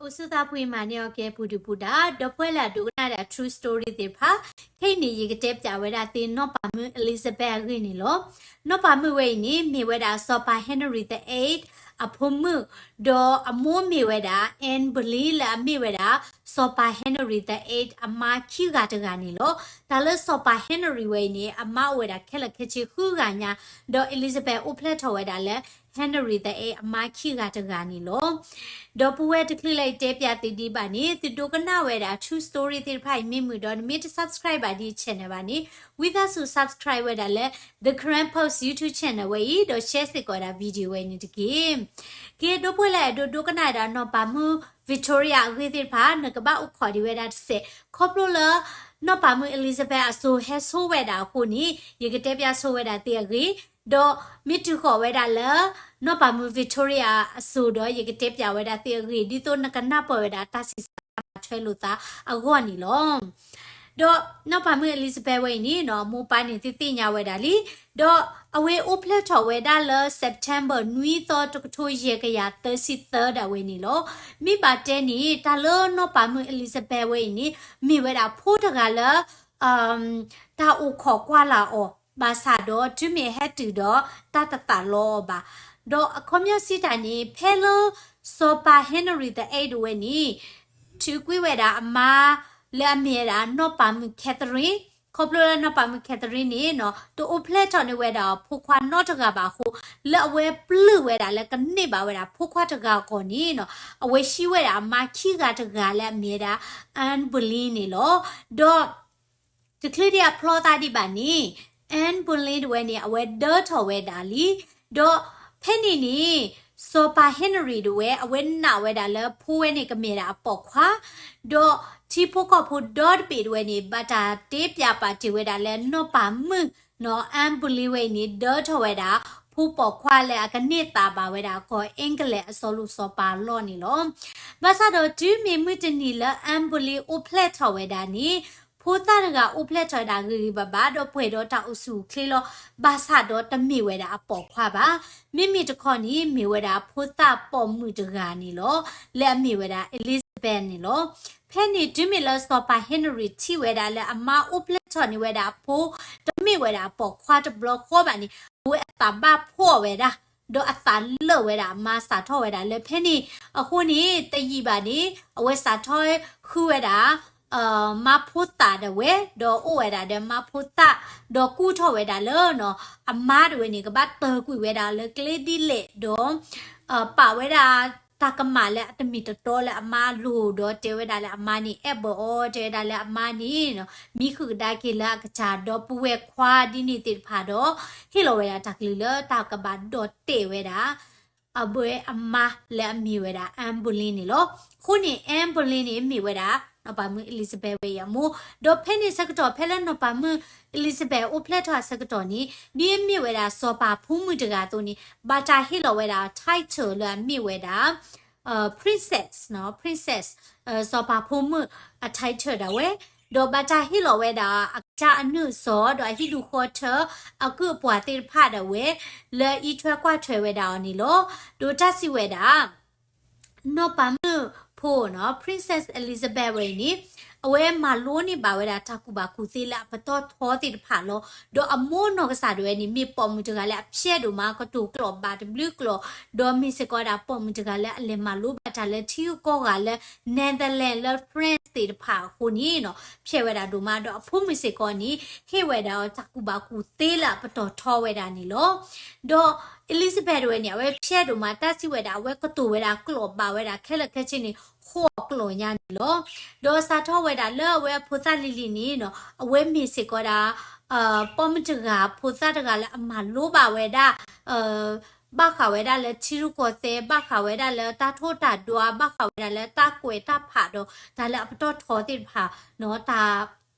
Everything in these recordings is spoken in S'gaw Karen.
အိၣ်ဆူၣ်သးဖှံမၤန့ၢ်အီၤကဲပူၤဒုၣ်ပူၤဒါ, ဒီပုၢ်ဝဲၢ်လၢအဒိကနၣ်ဒီး true story သ့ၣ်တဖၣ်, ခဲအံၤန့ၣ် ယကတဲပၠးဝဲဒၣ်သုနီၢ်ပၤမုၣ် Elizabeth အဂ့ၢ်န့ၣ်လီၤ. နီၢ်ပၤမုၣ်ဝဲအံၤန့ၣ် မ့ၢ်ဝဲဒၣ်စီၤပၤ Henry the eighth အဖိမုၣ်, ဒီးအမိၢ်မ့ၢ်ဝဲဒၣ် Anne Boleyn လၢအမ့ၢ်ဝဲဒၣ် စီၤပၤ Henry the eighth အမါခံဂၤတဂၤန့ၣ်လီၤ. တၢ်လၢစီၤပၤ Henry ဝဲအံၤန့ၣ် အမါအိၣ်ဝဲဒၣ်ခဲလၢာ်ခဲဆ့ဃုဂၤညါ, ဒီး Elizabeth အိၣ်ဖျဲၣ်ထီၣ်ဝဲဒၣ်လၢ Henry the eighth အမါခံဂၤတဂၤန့ၣ်လီၤ. ဒီပုၢ်ဝဲၢ်တချုးလၢယတဲပၠးသုဒံးဘၣ်န့ၣ် သုဒိကနၣ်ဝဲဒၣ် true story သ့ၣ်တဖၣ်အံၤမ့ၢ်မုာ်ဒီး နမ့ၢ်တ subscribe ဘၣ်ဒံး channel ဘၣ်န့ၣ် ဝံသးစူၤ subscribe ဝဲဒၣ်လၢ The Karen Post YouTube channel ဝဲအံၤ ဒီး share စ့ၢ်ကီးဝဲဒၣ် video ဝဲန့ၣ်တက့ၢ်. ကဲ ဒီပုၢ်ဝဲၢ်လၢအဲၣ်ဒိးဒိကနၣ်ဝဲဒၣ်နီၢ်ပၤမုၣ် Victoria အဂ့ၢ်သ့ၣ်တဖၣ် နကဘၣ်အိၣ်ခိးဒံးဝဲဒၣ်တစဲး, ခီဖျိလၢ နီၢ်ပၤမုၣ် Elizabeth အစိၤဟဲဆိဝဲဒၣ်အဃိန့ၣ် ယကတဲပၠးဆိဝဲဒၣ်သုအဂ့ၢ်, ဒီးမ့ၢ်တုၤဃီၤဝဲဒၣ်လၢ နီၢ်ပၤမုၣ် Victoria အစိၤဒီး ယကတဲပၠးဝဲဒၣ်သုအဂ့ၢ် ဒ်သိးနကနၢ်ပၢၢ်ဝဲဒၣ်တၢ်စံးစါတၢ်မၤထွဲလိာ်သးအဂီၢ်န့ၣ်လီၤ. ဒီးနီၢ်ပၤမုၣ် Elizabeth ဝဲအံၤန့ၣ်နီၤ အမိၢ်ပၢ်န့ၣ်သုသ့ၣ်ညါဝဲဒၣ်လံ, ဒီးအဝဲအိၣ်ဖျဲၣ်ထီၣ်ဝဲဒၣ်လၢ September နွံသီ တကထိယဲၢ်ကယၤသၢဆံသၢဒၣ်ဝဲန့ၣ်လီၤ. မ့ၢ်ဘၣ်တဲန့ၣ် တၢ်လၢနီၢ်ပၤမုၣ် Elizabeth ဝဲအံၤန့ၣ် မ့ၢ်ဝဲဒၣ်ဖိတဂၤလၢ တၢ်အိၣ်ခိးကွၢ်လၢ်အီၤ ဘၣ်ဆၣ်ဒီးတုၤမ့ၢ်ဟဲတုၤဒီးတၢ်တသးလီအီၤဘၣ်. ဒီးအခီပညီစံးတၢ်န့ၣ် ဖဲလၢစီၤပၤ Henry the eighth ဝဲန့ၣ် ထုးကွံာ်ဝဲဒၣ်အမါလၢအမ့ၢ်ဝဲဒၣ်နီၢ်ပၤမုၣ် Catherine, ခီဖျိလၢနီၢ်ပၤမုၣ် Catherine န့ၣ်နီၤ တအိၣ်ဖျဲၣ်ထီၣ်န့ၢ်ဝဲဒၣ်အဖိခွါနီတဂၤဘၣ်အဃိ လၢအဝဲပျုၢ်ဝဲဒၣ်လၢကန့ၢ်ဘၣ်ဝဲဒၣ်ဖိခွါတဂၤအဂီၢ်န့ၣ်နီၤ အဝဲဟံးဝဲဒၣ်အမါခံဂၤတဂၤလၢအမ့ၢ်ဝဲဒၣ် Anne Boleyn န့ၣ်လီၤ. ဒီး တချုးဒံးအဖျီသးဒံးဘၣ်န့ၣ် Anne Boleyn တဝဲန့ၣ် အဝဲဒၢထီၣ်ဝဲဒၣ်လံ. ဒီးဖဲန့ၣ်န့ၣ် စီၤပၤ Henry တဝဲ အဝဲနာ်ဝဲဒၣ်လၢဖိဝဲန့ၣ်ကမ့ၢ်ဒၣ်အပိာ်ခွါ, ဒီးထံဖိကီၢ်ဖိဒီတဘ့ၣ်တဝဲန့ၣ် ဘၣ်တၢ်တ့ပၠးပာ်တ့ၢ်ဝဲဒၣ်လၢနီၢ်ပၤမုၣ်နီၤ Anne Boleyn ဝဲအံၤန့ၣ် ဒၢထီၣ်ဝဲဒၣ် ဖိပိာ်ခွါလၢအကန့ၢ်သါဘၣ်ဝဲဒၣ်ကီၢ် England အစီၤလိၣ်စီၤပၤအလီၢ်န့ၣ်လီၤ. ဘၣ်ဆၣ်ဒီးတုၤမ့ၢ်မုၢ်တနံၤလၢ Anne Boleyn အိၣ်ဖျဲၣ်ထီၣ်ဝဲဒၣ်န့ၣ် ဖိသၣ်တဂၤအိၣ်ဖျဲၣ်ထီၣ်ဝဲဒၣ်ဂ့ၤဂ့ၤဘၣ်ဘၣ် ဒီးပှဲၤဒီးတၢ်အိၣ်ဆူၣ်အိၣ်ချ့လီၤ. ဘၣ်ဆၣ်ဒီးတမ့ၢ်ဝဲဒၣ်အပိာ်ခွါဘၣ်. မ့မ့ၢ်တခီန့ၣ် မ့ၢ်ဝဲဒၣ်ဖိသၣ်ပိာ်မုၣ်တဂၤန့ၣ်လီၤ. လၢအမ့ၢ်ဝဲဒၣ် Elizabeth န့ၣ်လီၤ. ဖဲန့ၣ်တုၤမ့ၢ်လၢစီၤပၤ Henry ထံၣ်ဝဲဒၣ်လၢအမါအိၣ်ဖျဲၣ်ထီၣ်န့ၢ်ဝဲဒၣ်အဖိ တမ့ၢ်ဝဲဒၣ်အပိာ်ခွါတဘျီဃီဘၣ်န့ၣ် အဝဲအသးဘၣ်ဖှီၣ်ဝဲဒၣ် ဒီးအသးလၢာ်ဝဲဒၣ်အမါ စးထီၣ်ဝဲဒၣ်လၢဖဲန့ၣ်အဃိန့ၣ် တယံာ်ဘၣ်န့ၣ် အဝဲစးထီၣ်ဃုဝဲဒၣ် မါဖိသၣ်ဒၣ်ဝဲ ဒီးအိၣ်ဝဲဒၣ်ဒီးမါဖိသၣ် ဒီးကူၣ်ထီၣ်ဝဲဒၣ်လၢ အမါတဝဲန့ၣ် ကဘၣ်တၢၢ်ကွံာ်ဝဲဒၣ်လၢကျဲဒ်လဲၣ် ဒီး ပာ်ဝဲဒၣ်တၢ်ကမၣ်လၢအတမ့ၢ်တတီလၢအမါအလိၤ ဒီးတဲဝဲဒၣ်လၢအမါန့ၣ် အဲၣ်ဘၢအီၤ တဲဝဲဒၣ်လၢအမါန့ၣ် မံဃုာ်ကဒါက့ၤလၢအကစၢ်ဒီပုၢ်ဝဲၢ်ခွါဒ်န့ၣ်သ့ၣ်တဖၣ်ဒီး ဟ့ၣ်လီၤဝဲဒၣ်တၢ်ကလုၢ်လၢတၢ်ကဘၣ်ဒီၣ်တဲာ်ဝဲဒၣ် အဘၢအမါလၢအမ့ၢ်ဝဲဒၣ် Anne Boleyn န့ၣ်လီၤ. အဃိန့ၣ် Anne Boleyn န့ၣ် မ့ၢ်ဝဲဒၣ် နီၢ်ပၤမုၣ် Elizabeth ဝဲအံၤအမိၢ်, ဒီးဖဲန့ၣ်ဆၢကတီၢ် ဖဲလၢနီၢ်ပၤမုၣ် Elizabeth အိၣ်ဖျဲၣ်ထီၣ်အဆၢကတီၢ်န့ၣ် ဒ်အမ့ၢ်ဝဲဒၣ်စီၤပၤဖိမုၣ်တဂၤအသိးန့ၣ် ဘၣ်တၢ်ဟ့ၣ်လီၤဝဲဒၣ် title လၢအမ့ၢ်ဝဲဒၣ် princess နီၤ princess စီၤပၤဖိမုၣ်အ title ဒၣ်ဝဲ, ဒီးဘၣ်တၢ်ဟ့ၣ်လီၤဝဲဒၣ် အကစၢ်အနုာ်အစီၤ ဒီးအဟံၣ်ဒူၣ်ဃီထၢ အကုၢ်အပှၤသ့ၣ်တဖၣ်ဒၣ်ဝဲ လၢအအံးထွဲကွၢ်ထွဲဝဲဒၣ်အီၤန့ၣ်လီၤ. ဒီးတၢ်စံးဝဲဒၣ် နီၢ်ပၤမုၣ်ဖိနီၤ Princess Elizabeth ဝဲအံၤန့ၣ် အဝဲမၤလိန့ၢ်ဘၣ်ဝဲဒၣ်တၢ်ကူၣ်ဘၣ်ကူၣ်သ့လၢအပတီၢ်ထီသ့ၣ်တဖၣ်လီၤ. ဒီးအမိၢ်နီၢ်ကစၢ်ဒၣ်ဝဲန့ၣ် မ့ၢ်ပိာ်မုၣ်တဂၤလၢအဖျဲးဒိၣ်မး ကတိၤကျိာ်ဘၣ်တဘျုးကျိာ်, ဒီးမ့ၢ်စ့ၢ်ကီးဝဲဒၣ်ပိာ်မုၣ်တဂၤလၢအလဲၤမၤလိဘၣ်တၢ်လၢထံဂုၤကီၢ်ဂၤလၢ Netherlands လၢ France သ့ၣ်တဖၣ်အဃိန့ၣ်နီၤ ဖျဲးဝဲဒၣ်ဒိၣ်မး ဒီးအဖိမုၣ်စ့ၢ်ကီးန့ၣ် ဟ့ၣ်ဝဲဒၣ်အီၤတၢ်ကူၣ်ဘၣ်ကူၣ်သ့လၢအပတီၢ်ထီဝဲဒၣ်န့ၣ်လီၤ. ဒီး Elizabeth တဝဲန့ၣ် အဝဲဖျဲးဒိၣ်မး တၢ်စံးဝဲဒၣ် အဝဲကတိၤဝဲဒၣ်ကျိာ်ဘၣ်ဝဲဒၣ်ခဲလၢာ်ခဲဆ့န့ၣ် ဃိးကျိာ်ညါန့ၣ်လီၤ. ဒီးစးထီၣ်ဝဲဒၣ်လၢအဝဲအဖိသၣ်လံၤလံၤန့ၣ်နီၤ အဝဲမ့ၢ်စ့ၢ်ကီးဒၣ် ပိာ်မုၣ်တဂၤ ဖိသၣ်တဂၤလၢအမၤလိဘၣ်ဝဲဒၣ် ဘၣ်ဃးဝဲဒၣ်လၢထံရူၢ်ကီၢ်သဲး ဘၣ်ဃးဝဲဒၣ်လၢတၢ်ထိၣ်တၢ်ဒွး ဘၣ်ဃးဝဲဒၣ်လၢတၢ်ကွဲးတၢ်ဖးဒီး တၢ်လၢအပတီၢ်ထီသ့ၣ်တဖၣ်နီၤ တၢ်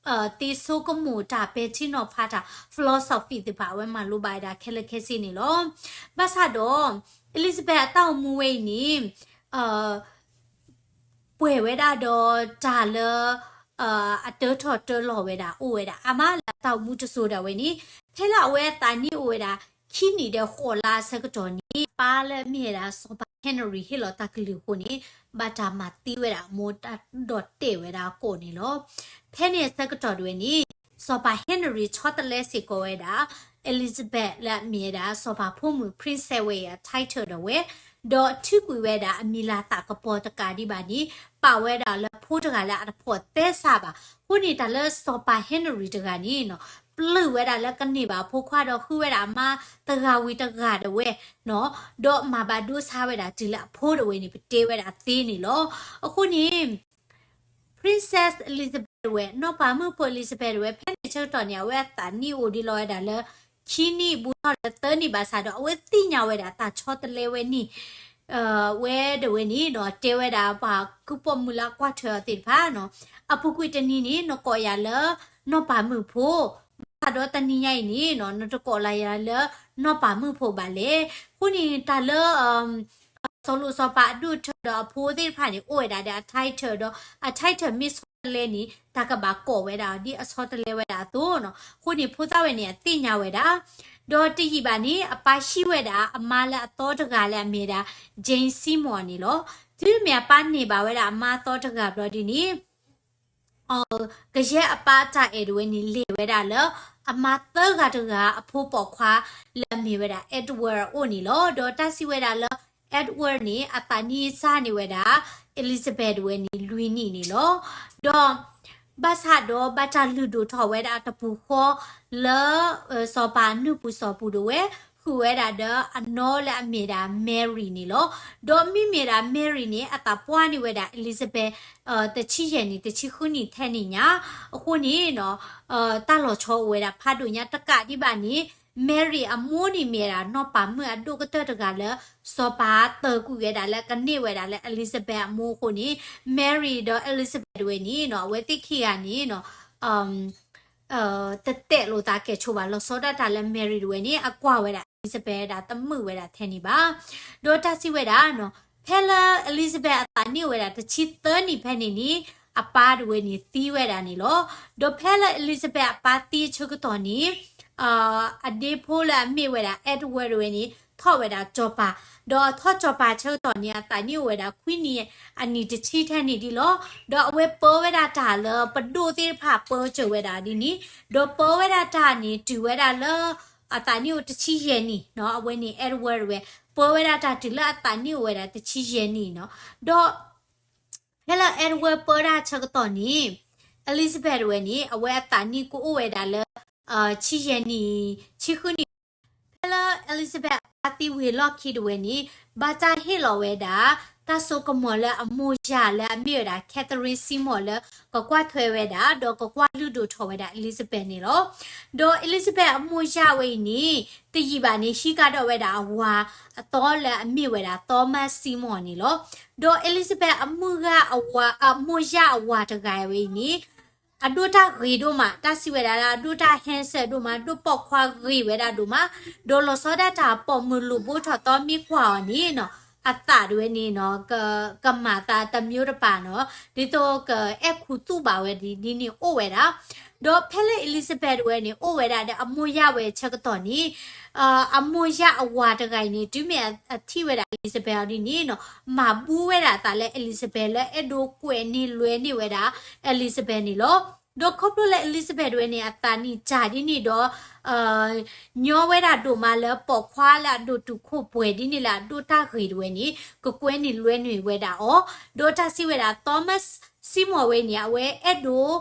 သ့ဆိကမိၣ်တၢ်ပဲာ်ထံနီၤဖးတၢ် philosophy သ့ၣ်တဖၣ် အဝဲမၤလိဘၣ်ဝဲဒၣ်ခဲလၢာ်ခဲဆ့န့ၣ်လီၤ. ဘၣ်ဆၣ်ဒီး Elizabeth အတၢ်အိၣ်မူဝဲအံၤန့ၣ် ပှဲၤဝဲဒၣ်ဒီးတၢ်လၢ အတၢထီၣ်တၢလီၤဝဲဒၣ်အိၣ်ဝဲဒၣ်အါမးလၢအတၢ်အိၣ်မူတစိၤဒၣ်ဝဲန့ၣ် ဖဲလၢအဝဲအသးနံၣ်အိၣ်ဝဲဒၣ် ခံနံၣ်ဒီးဃိးလါအဆၢကတီၢ်န့ၣ် ပၢ်လၢအမ့ၢ်ဝဲဒၣ်စီၤပၤ Henry ဟ့ၣ်လီၤတၢ်ကလုၢ်အဃိန့ၣ် ဘၣ်တၢ်မၤသံဝဲဒၣ်အမိၢ် တၢ်ဒီၣ်တဲာ်ဝဲဒၣ်အကိာ်န့ၣ်လီၤ. ဖဲန့ၣ်အဆၢကတီၢ်ဒၣ်ဝဲန့ၣ် စီၤပၤ Henry ဆီတလဲစ့ၢ်ကီးဝဲဒၣ် Elizabeth လၢအမ့ၢ်ဝဲဒၣ် စီၤပၤဖိမုၣ် princess ဝဲအံၤအ title ဒီးဝဲ, ဒီးထုးကွံာ်ဝဲဒၣ်အမံၤလၤသၣ်ကပီၤတကးဒံးဘၣ်န့ၣ် ပာ်ဝဲဒၣ်လၢဖိတဂၤလၢအတဖိးသဲစးဘၣ်. အဃိန့ၣ် တၢ်လၢစီၤပၤ Henry တဂၤန့ၣ်နီၤ ပျုၢ်ဝဲဒၣ်လၢကန့ၢ်ဘၣ်အဖိခွါဒီးဃုဝဲဒၣ်အမါတဂၤဝံၤတဂၤဒၣ်ဝဲနီၤ, ဒီးမၤဘၣ်ဒိဆါဝဲဒၣ်တုၤလၢအဖိဒၣ်ဝဲန့ၣ် ပတဲဝဲဒၣ်သ့န့ၣ်လီၤ. အဃိန့ၣ် Princess Elizabeth ဒၣ်ဝဲ နီၢ်ပၤမုၣ်ဖိ Elizabeth ဒၣ်ဝဲ ဖဲန့ၣ်ဆၢကတီၢ်န့ၣ် အဝဲအသးနံၣ်အိၣ်ဒံးလီၤဝဲဒၣ်လၢ ခံနံၣ်ဘူးထီၣ်လၢသၢနံၣ်ဘၣ်ဆၣ်ဒီး အဝဲသ့ၣ်ညါဝဲဒၣ်တၢ်ဆီတလဲဝဲန့ၣ် ဝဲဒၣ်ဝဲန့ၣ်နီၤ တဲဝဲဒၣ်ပှၤကုၢ်ပိာ်မုၣ်လၢအကွၢ်ထွဲအီၤသ့ၣ်တဖၣ်နီၤ, အပူၤကွံာ်တနံၤန့ၣ် နကိးယၤလၢ နီၢ်ပၤမုၣ်ဖိ, ဘၣ်ဆၣ်ဒီးတနံၤညါအံၤန့ၣ်နီၤ နတကိးလၢယၤလၢ နီၢ်ပၤမုၣ်ဖိဘၣ်လဲၣ်. အဃိန့ၣ် တၢ်လၢ စီၤလိၤစီၤပၤအဒိၣ်ထၢဒီးအဖိသ့ၣ်တဖၣ်န့ၣ် အိၣ်ဝဲဒၣ်ဒီးအ title ဒီး အ title မ့ၢ်ဆီတလဲန့ၣ် တၢ်ကဘၣ်ကိးဝဲဒၣ်အီၤဒ်အဆီတလဲဝဲဒၣ်အသိးနီၤ. အဃိန့ၣ် ဖိသၣ်ဝဲန့ၣ် အသ့ၣ်ညါဝဲဒၣ်, ဒီးတယံာ်ဘၣ်န့ၣ် အပၢ်ဟံးဝဲဒၣ်အမါလၢအသီတဂၤလၢအမ့ၢ်ဝဲဒၣ် Jane Seymour န့ၣ်လီၤ. တုၤမ့ၢ်အပၢ်န့ၢ်ဘၣ်ဝဲဒၣ်အမါသီတဂၤဘျီဒ်န့ၣ် ကယဲၢ်အပၢ်အတၢ်အဲၣ်ဒၣ်ဝဲန့ၣ် လဲၤဝဲဒၣ်လၢ အမါသၢဂၤတဂၤအဖိပိာ်ခွါလၢအမ့ၢ်ဝဲဒၣ် Edward အအိၣ်န့ၣ်လီၤ. ဒီးတၢ်စံးဝဲဒၣ်လၢ Edward န့ၣ် အသးနံၣ်စၢ်န့ၢ်ဝဲဒၣ် Elizabeth ဒၣ်ဝဲန့ၣ် လွံၢ်နံၣ်န့ၣ်လီၤ. ဒီး ဘၣ်ဆၣ်ဒီးဘၣ်တၢ်လုၢ်ဒိၣ်ထီၣ်ဝဲဒၣ်တပူၤဃီလၢ စီၤပၤနုၢ်ပူၤစီၤပူၤဒၣ်ဝဲ ဃုာ်ဝဲဒၣ်ဒီးအနီၢ်လၢအမ့ၢ်ဒၣ် Mary န့ၣ်လီၤ. ဒီးမ့မ့ၢ်ဒၣ် Mary န့ၣ် အသးပှၢ်န့ၢ်ဝဲဒၣ် Elizabeth တဆံယဲၢ်နံၣ် တဆံဃုနံၣ်ထဲန့ၣ်ညါ, အဃိန့ၣ်နီၤ တၢ်လီၤဆီအိၣ်ဝဲဒၣ်ဖးဒိၣ်ညါတကးဒံးဘၣ်န့ၣ် Mary အမိၢ်န့ၣ်မ့ၢ်ဒၣ်နီၢ်ပၤမုၣ်အဒိၣ်ကတၢၢ်တဂၤလၢ စီၤပၤတၢၢ်ကွံာ်ဝဲဒၣ်လၢကန့ၢ်ဝဲဒၣ်လၢ Elizabeth အမိၢ်အဃိန့ၣ် Mary ဒီး Elizabeth ဒၣ်ဝဲန့ၣ်နီၤ အဝဲသ့ၣ်ခံဂၤန့ၣ်နီၤ တတဲာ်လိာ်သးကဲၣ်ဆိးဘၣ် လီၤဆီဒၣ်တၢ်လၢ Mary ဒၣ်ဝဲန့ၣ် အကွၢ်ဝဲဒၣ် Elizabeth ဒၣ်တမုာ်ဝဲဒၣ်ထဲန့ၣ်ဘၣ်. ဒီးတၢ်စံးဝဲဒၣ်နီၤ ဖဲလၢ Elizabeth အသးနံၣ်အိၣ်ဝဲဒၣ်တဆံသၢနံၣ်ဖဲန့ၣ်န့ၣ် အပၢ်ဒၣ်ဝဲန့ၣ်သံဝဲဒၣ်န့ၣ်လီၤ. ဒီးဖဲလၢ Elizabeth အပၢ်သံအဆၢကတီၢ်န့ၣ် အဒ့ဖိလၢအမ့ၢ်ဝဲဒၣ် Edward ဒၣ်ဝဲန့ၣ် ထီၣ်ဝဲဒၣ်စီၤပၤ, ဒီးအထီၣ်စီၤပၤဆၢကတီၢ်န့ၣ် အသးနံၣ်အိၣ်ဝဲဒၣ်ခွံနံၣ်အနံၣ်တဆံထဲန့ၣ်ဒ်လီၤ. ဒီးအဝဲပၢဝဲဒၣ်တၢ်လၢပဒိၣ်သ့ၣ်တဖၣ်ပၢစၢၤဝဲဒၣ်ဒ်န့ၣ်, ဒီးပၢဝဲဒၣ်တၢ်န့ၣ် တုၤဝဲဒၣ်လၢ အသးနံၣ်အိၣ်တဆံယဲၢ်နံၣ်နီၤ, အဝဲန့ၣ် Edward ဒၣ်ဝဲ ပၢဝဲဒၣ်တၢ်တုၤလၢအသးနံၣ်အိၣ်ဝဲဒၣ်တဆံယဲၢ်နံၣ်နီၤ. ဒီး ဖဲလၢ Edward ပၢတၢ်ဆၢကတီၢ်န့ၣ် Elizabeth ဒၣ်ဝဲန့ၣ် အဝဲအသးနံၣ်ကအိၣ်ဝဲဒၣ်လၢ ဆံယဲၢ်နံၣ်, ဆံဃုနံၣ်. ဖဲလၢ Elizabeth အပၢ်သံဝံၤအလီၢ်ခံဒၣ်ဝဲန့ၣ် ဘၣ်တၢ်ဟ့ၣ်လီၤဝဲဒၣ် တၢ်စိကမီၤလၢအမိၢ်ယၢ်လၢအမ့ၢ်ဝဲဒၣ် Catherine Seymour လၢကကွၢ်ထွဲဝဲဒၣ် ဒီးကကွၢ်လုၢ်ဒိၣ်ထီၣ်ဝဲဒၣ် Elizabeth န့ၣ်လီၤ. ဒီး Elizabeth အမိၢ်ယၢ်ဝဲအံၤန့ၣ် တယံာ်ဘၣ်န့ၣ် ဟံးဃာ်ဒီးဝဲဒၣ်အဝၤအသီလၢအမ့ၢ်ဝဲဒၣ် Thomas Seymour န့ၣ်လီၤ. ဒီး Elizabeth အမိၢ်ယၢ်အဝၤ, အမိၢ်ယၢ်အဝၤတဂၤဝဲအံၤန့ၣ် အဒိၣ်တၢ်ဂ့ၤဒိၣ်မး, တၢ်စံးဝဲဒၣ်လၢအဒိၣ်တၢ် handsome ဒိၣ်မး, ဒိၣ်ပိာ်ခွါဂ့ၤဝဲဒၣ်ဒိၣ်မး, ဒီးလီၤဆီဒၣ်တၢ်ပိာ်မုၣ်လိၣ်ဘိထီၣ်သီမ့ၢ်ကွၢ်အီၤန့ၣ်နီၤ အသးဒၣ်ဝဲန့ၣ်နီၤ ကမၤသးတမျိုးတပါနီၤ, ဒ်သိးကအဲၣ်ခူသူၣ်ဘၣ်ဝဲဒ်န့ၣ်အိၣ်ဝဲဒၣ်. ဒီးဖဲလၢ Elizabeth ဒၣ်ဝဲန့ၣ် အိၣ်ဝဲဒၣ်ဒီးအမိၢ်ယၢ်ဝဲဆၢကတီၢ်န့ၣ် အမိၢ်ယၢ်အဝၤတဂၤအံၤန့ၣ် တုၤမ့ၢ်အထံၣ်ဝဲဒၣ် Elizabeth အီၤဒ်န့ၣ်နီၤ မၤဘူဝဲဒၣ်အသးလၢ Elizabeth လၢအဲၣ်ဒိးကွဲးန့ၢ်လွဲန့ၢ်ဝဲဒၣ် Elizabeth န့ၣ်လီၤ. ဒီးခီဖျိလၢ Elizabeth ဒၣ်ဝဲန့ၣ် အသးနံၣ်စၢ်ဒ်န့ၣ်ဒီး ညီဝဲဒၣ်ဒိၣ်မးလၢပိာ်ခွါလၢအဒိၣ်တုာ်ခိၣ်ပှဲၤဒ်န့ၣ် လၢအဒိၣ်တၢ်ဂ့ၤဒၣ်ဝဲန့ၣ် ကကွဲန့ၢ်လွဲန့ၢ်ဝဲဒၣ်အီၤ, ဒီးတၢ်စံးဝဲဒၣ် Thomas Seymour ဝဲန့ၣ် အဝဲအဲၣ်ဒိး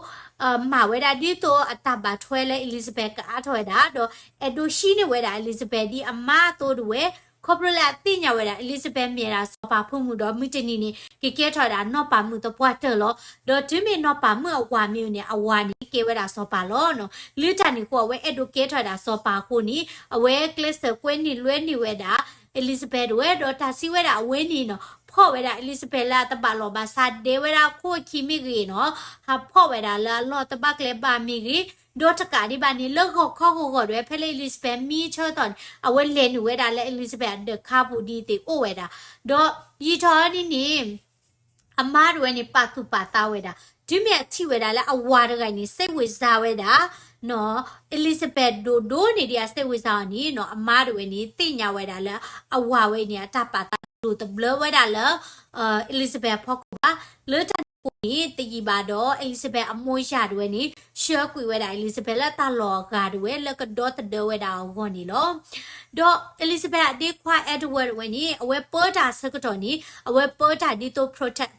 မၤဝဲဒၣ်ဒ်သိးအတၢ်ဘၣ်ထွဲလၢ Elizabeth ကအါထီၣ်ဝဲဒၣ်, ဒီးအဲၣ်ဒိးဟံးန့ၢ်ဝဲဒၣ် Elizabeth ဒ်အမါအသိးဒၣ်ဝဲ, ခီဖျိလၢအသ့ၣ်ညါဝဲဒၣ် Elizabeth မ့ၢ်ဝဲဒၣ်စီၤပၤဖိမုၣ်ဒီး မုၢ်တနံၤန့ၣ် ကကဲထီၣ်ဝဲဒၣ်နီၢ်ပၤမုၣ်သပှၢ်တၢၢ်လီၤ. ဒီးတုၤမ့ၢ်နီၢ်ပၤမုၣ်အဝၤမ့ၢ်န့ၣ် အဝၤန့ၣ်ကဲဝဲဒၣ်စီၤပၤလီၤ. လၢတၢ်န့ၣ်အဃိ အဝဲအဲၣ်ဒိးကဲထီၣ်ဝဲဒၣ်စီၤပၤအဃိန့ၣ် အဝဲကျဲးစၢးကွဲန့ၢ်လွဲန့ၢ်ဝဲဒၣ် Elizabeth ဒၣ်ဝဲ, ဒီးတၢ်စံးဝဲဒၣ်အဝဲန့ၣ်နီၤ ဖီၣ်ဝဲဒၣ် Elizabeth လၢအတဘၣ်လီၢ်ဘၣ်စး ဒဲဝဲဒၣ်အခိၣ်အခံမ့ၢ်ဂ့ၤနီၤ, ဟးဖီၣ်ဝဲဒၣ်လၢအလီၢ်တဘၣ်ကျဲဘၣ်မ့ၢ်ဂ့ၤ, ဒီးတကးဒံးဘၣ်န့ၣ် လၢဂီၤခီဂီၤဂီၤဒၣ်ဝဲ ဖဲလၢ Elizabeth မံဆၢကတီၢ်န့ၣ် အဝဲလဲၤနုာ်ဝဲဒၣ်လၢ Elizabeth အဒၢးခါပူၤဒ်သိးအိၣ်ဝဲဒၣ်, ဒီးယံာ်ထီၣ်ဒ်န့ၣ် အမါဒၣ်ဝဲန့ၣ် ပာ်သူၣ်ပာ်သးဝဲဒၣ်, တုၤမ့ၢ်အထံၣ်ဝဲဒၣ်လၢအဝၤတဂၤန့ၣ် စဲးဝ့ၤစါဝဲဒၣ်နီၤ, Elizabeth ဒိၣ်ဒိၣ်န့ၢ်ဒံးအစဲးဝ့ၤစါအီၤန့ၣ်နီၤ, အမါဒၣ်ဝဲန့ၣ် သ့ၣ်ညါဝဲဒၣ်လၢအဝၤဝဲန့ၣ် အတၢ်ပာ်သး အဝဲသ့ၣ်တလိၣ်တဘျၢဝဲဒၣ်လၢ Elizabeth အဖီခိၣ်ဘၣ်. လၢတၢ်န့ၣ်အဃိန့ၣ် တယံာ်ဘၣ်ဒီး Elizabeth အမိၢ်ယၢ်ဒၣ်ဝဲန့ၣ် ဆှၢကွံာ်ဝဲဒၣ် Elizabeth လၢတၢ်လီၢ်အဂၤဒၣ်ဝဲ လၢကဒီသဒၢဝဲဒၣ်အဂီၢ်န့ၣ်လီၤ. ဒီး Elizabeth အဒ့ခွါ Edward ဝဲန့ၣ် အဝဲပၢတၢ်အဆၢကတီၢ်န့ၣ် အဝဲပၢတၢ်ဒ်သိး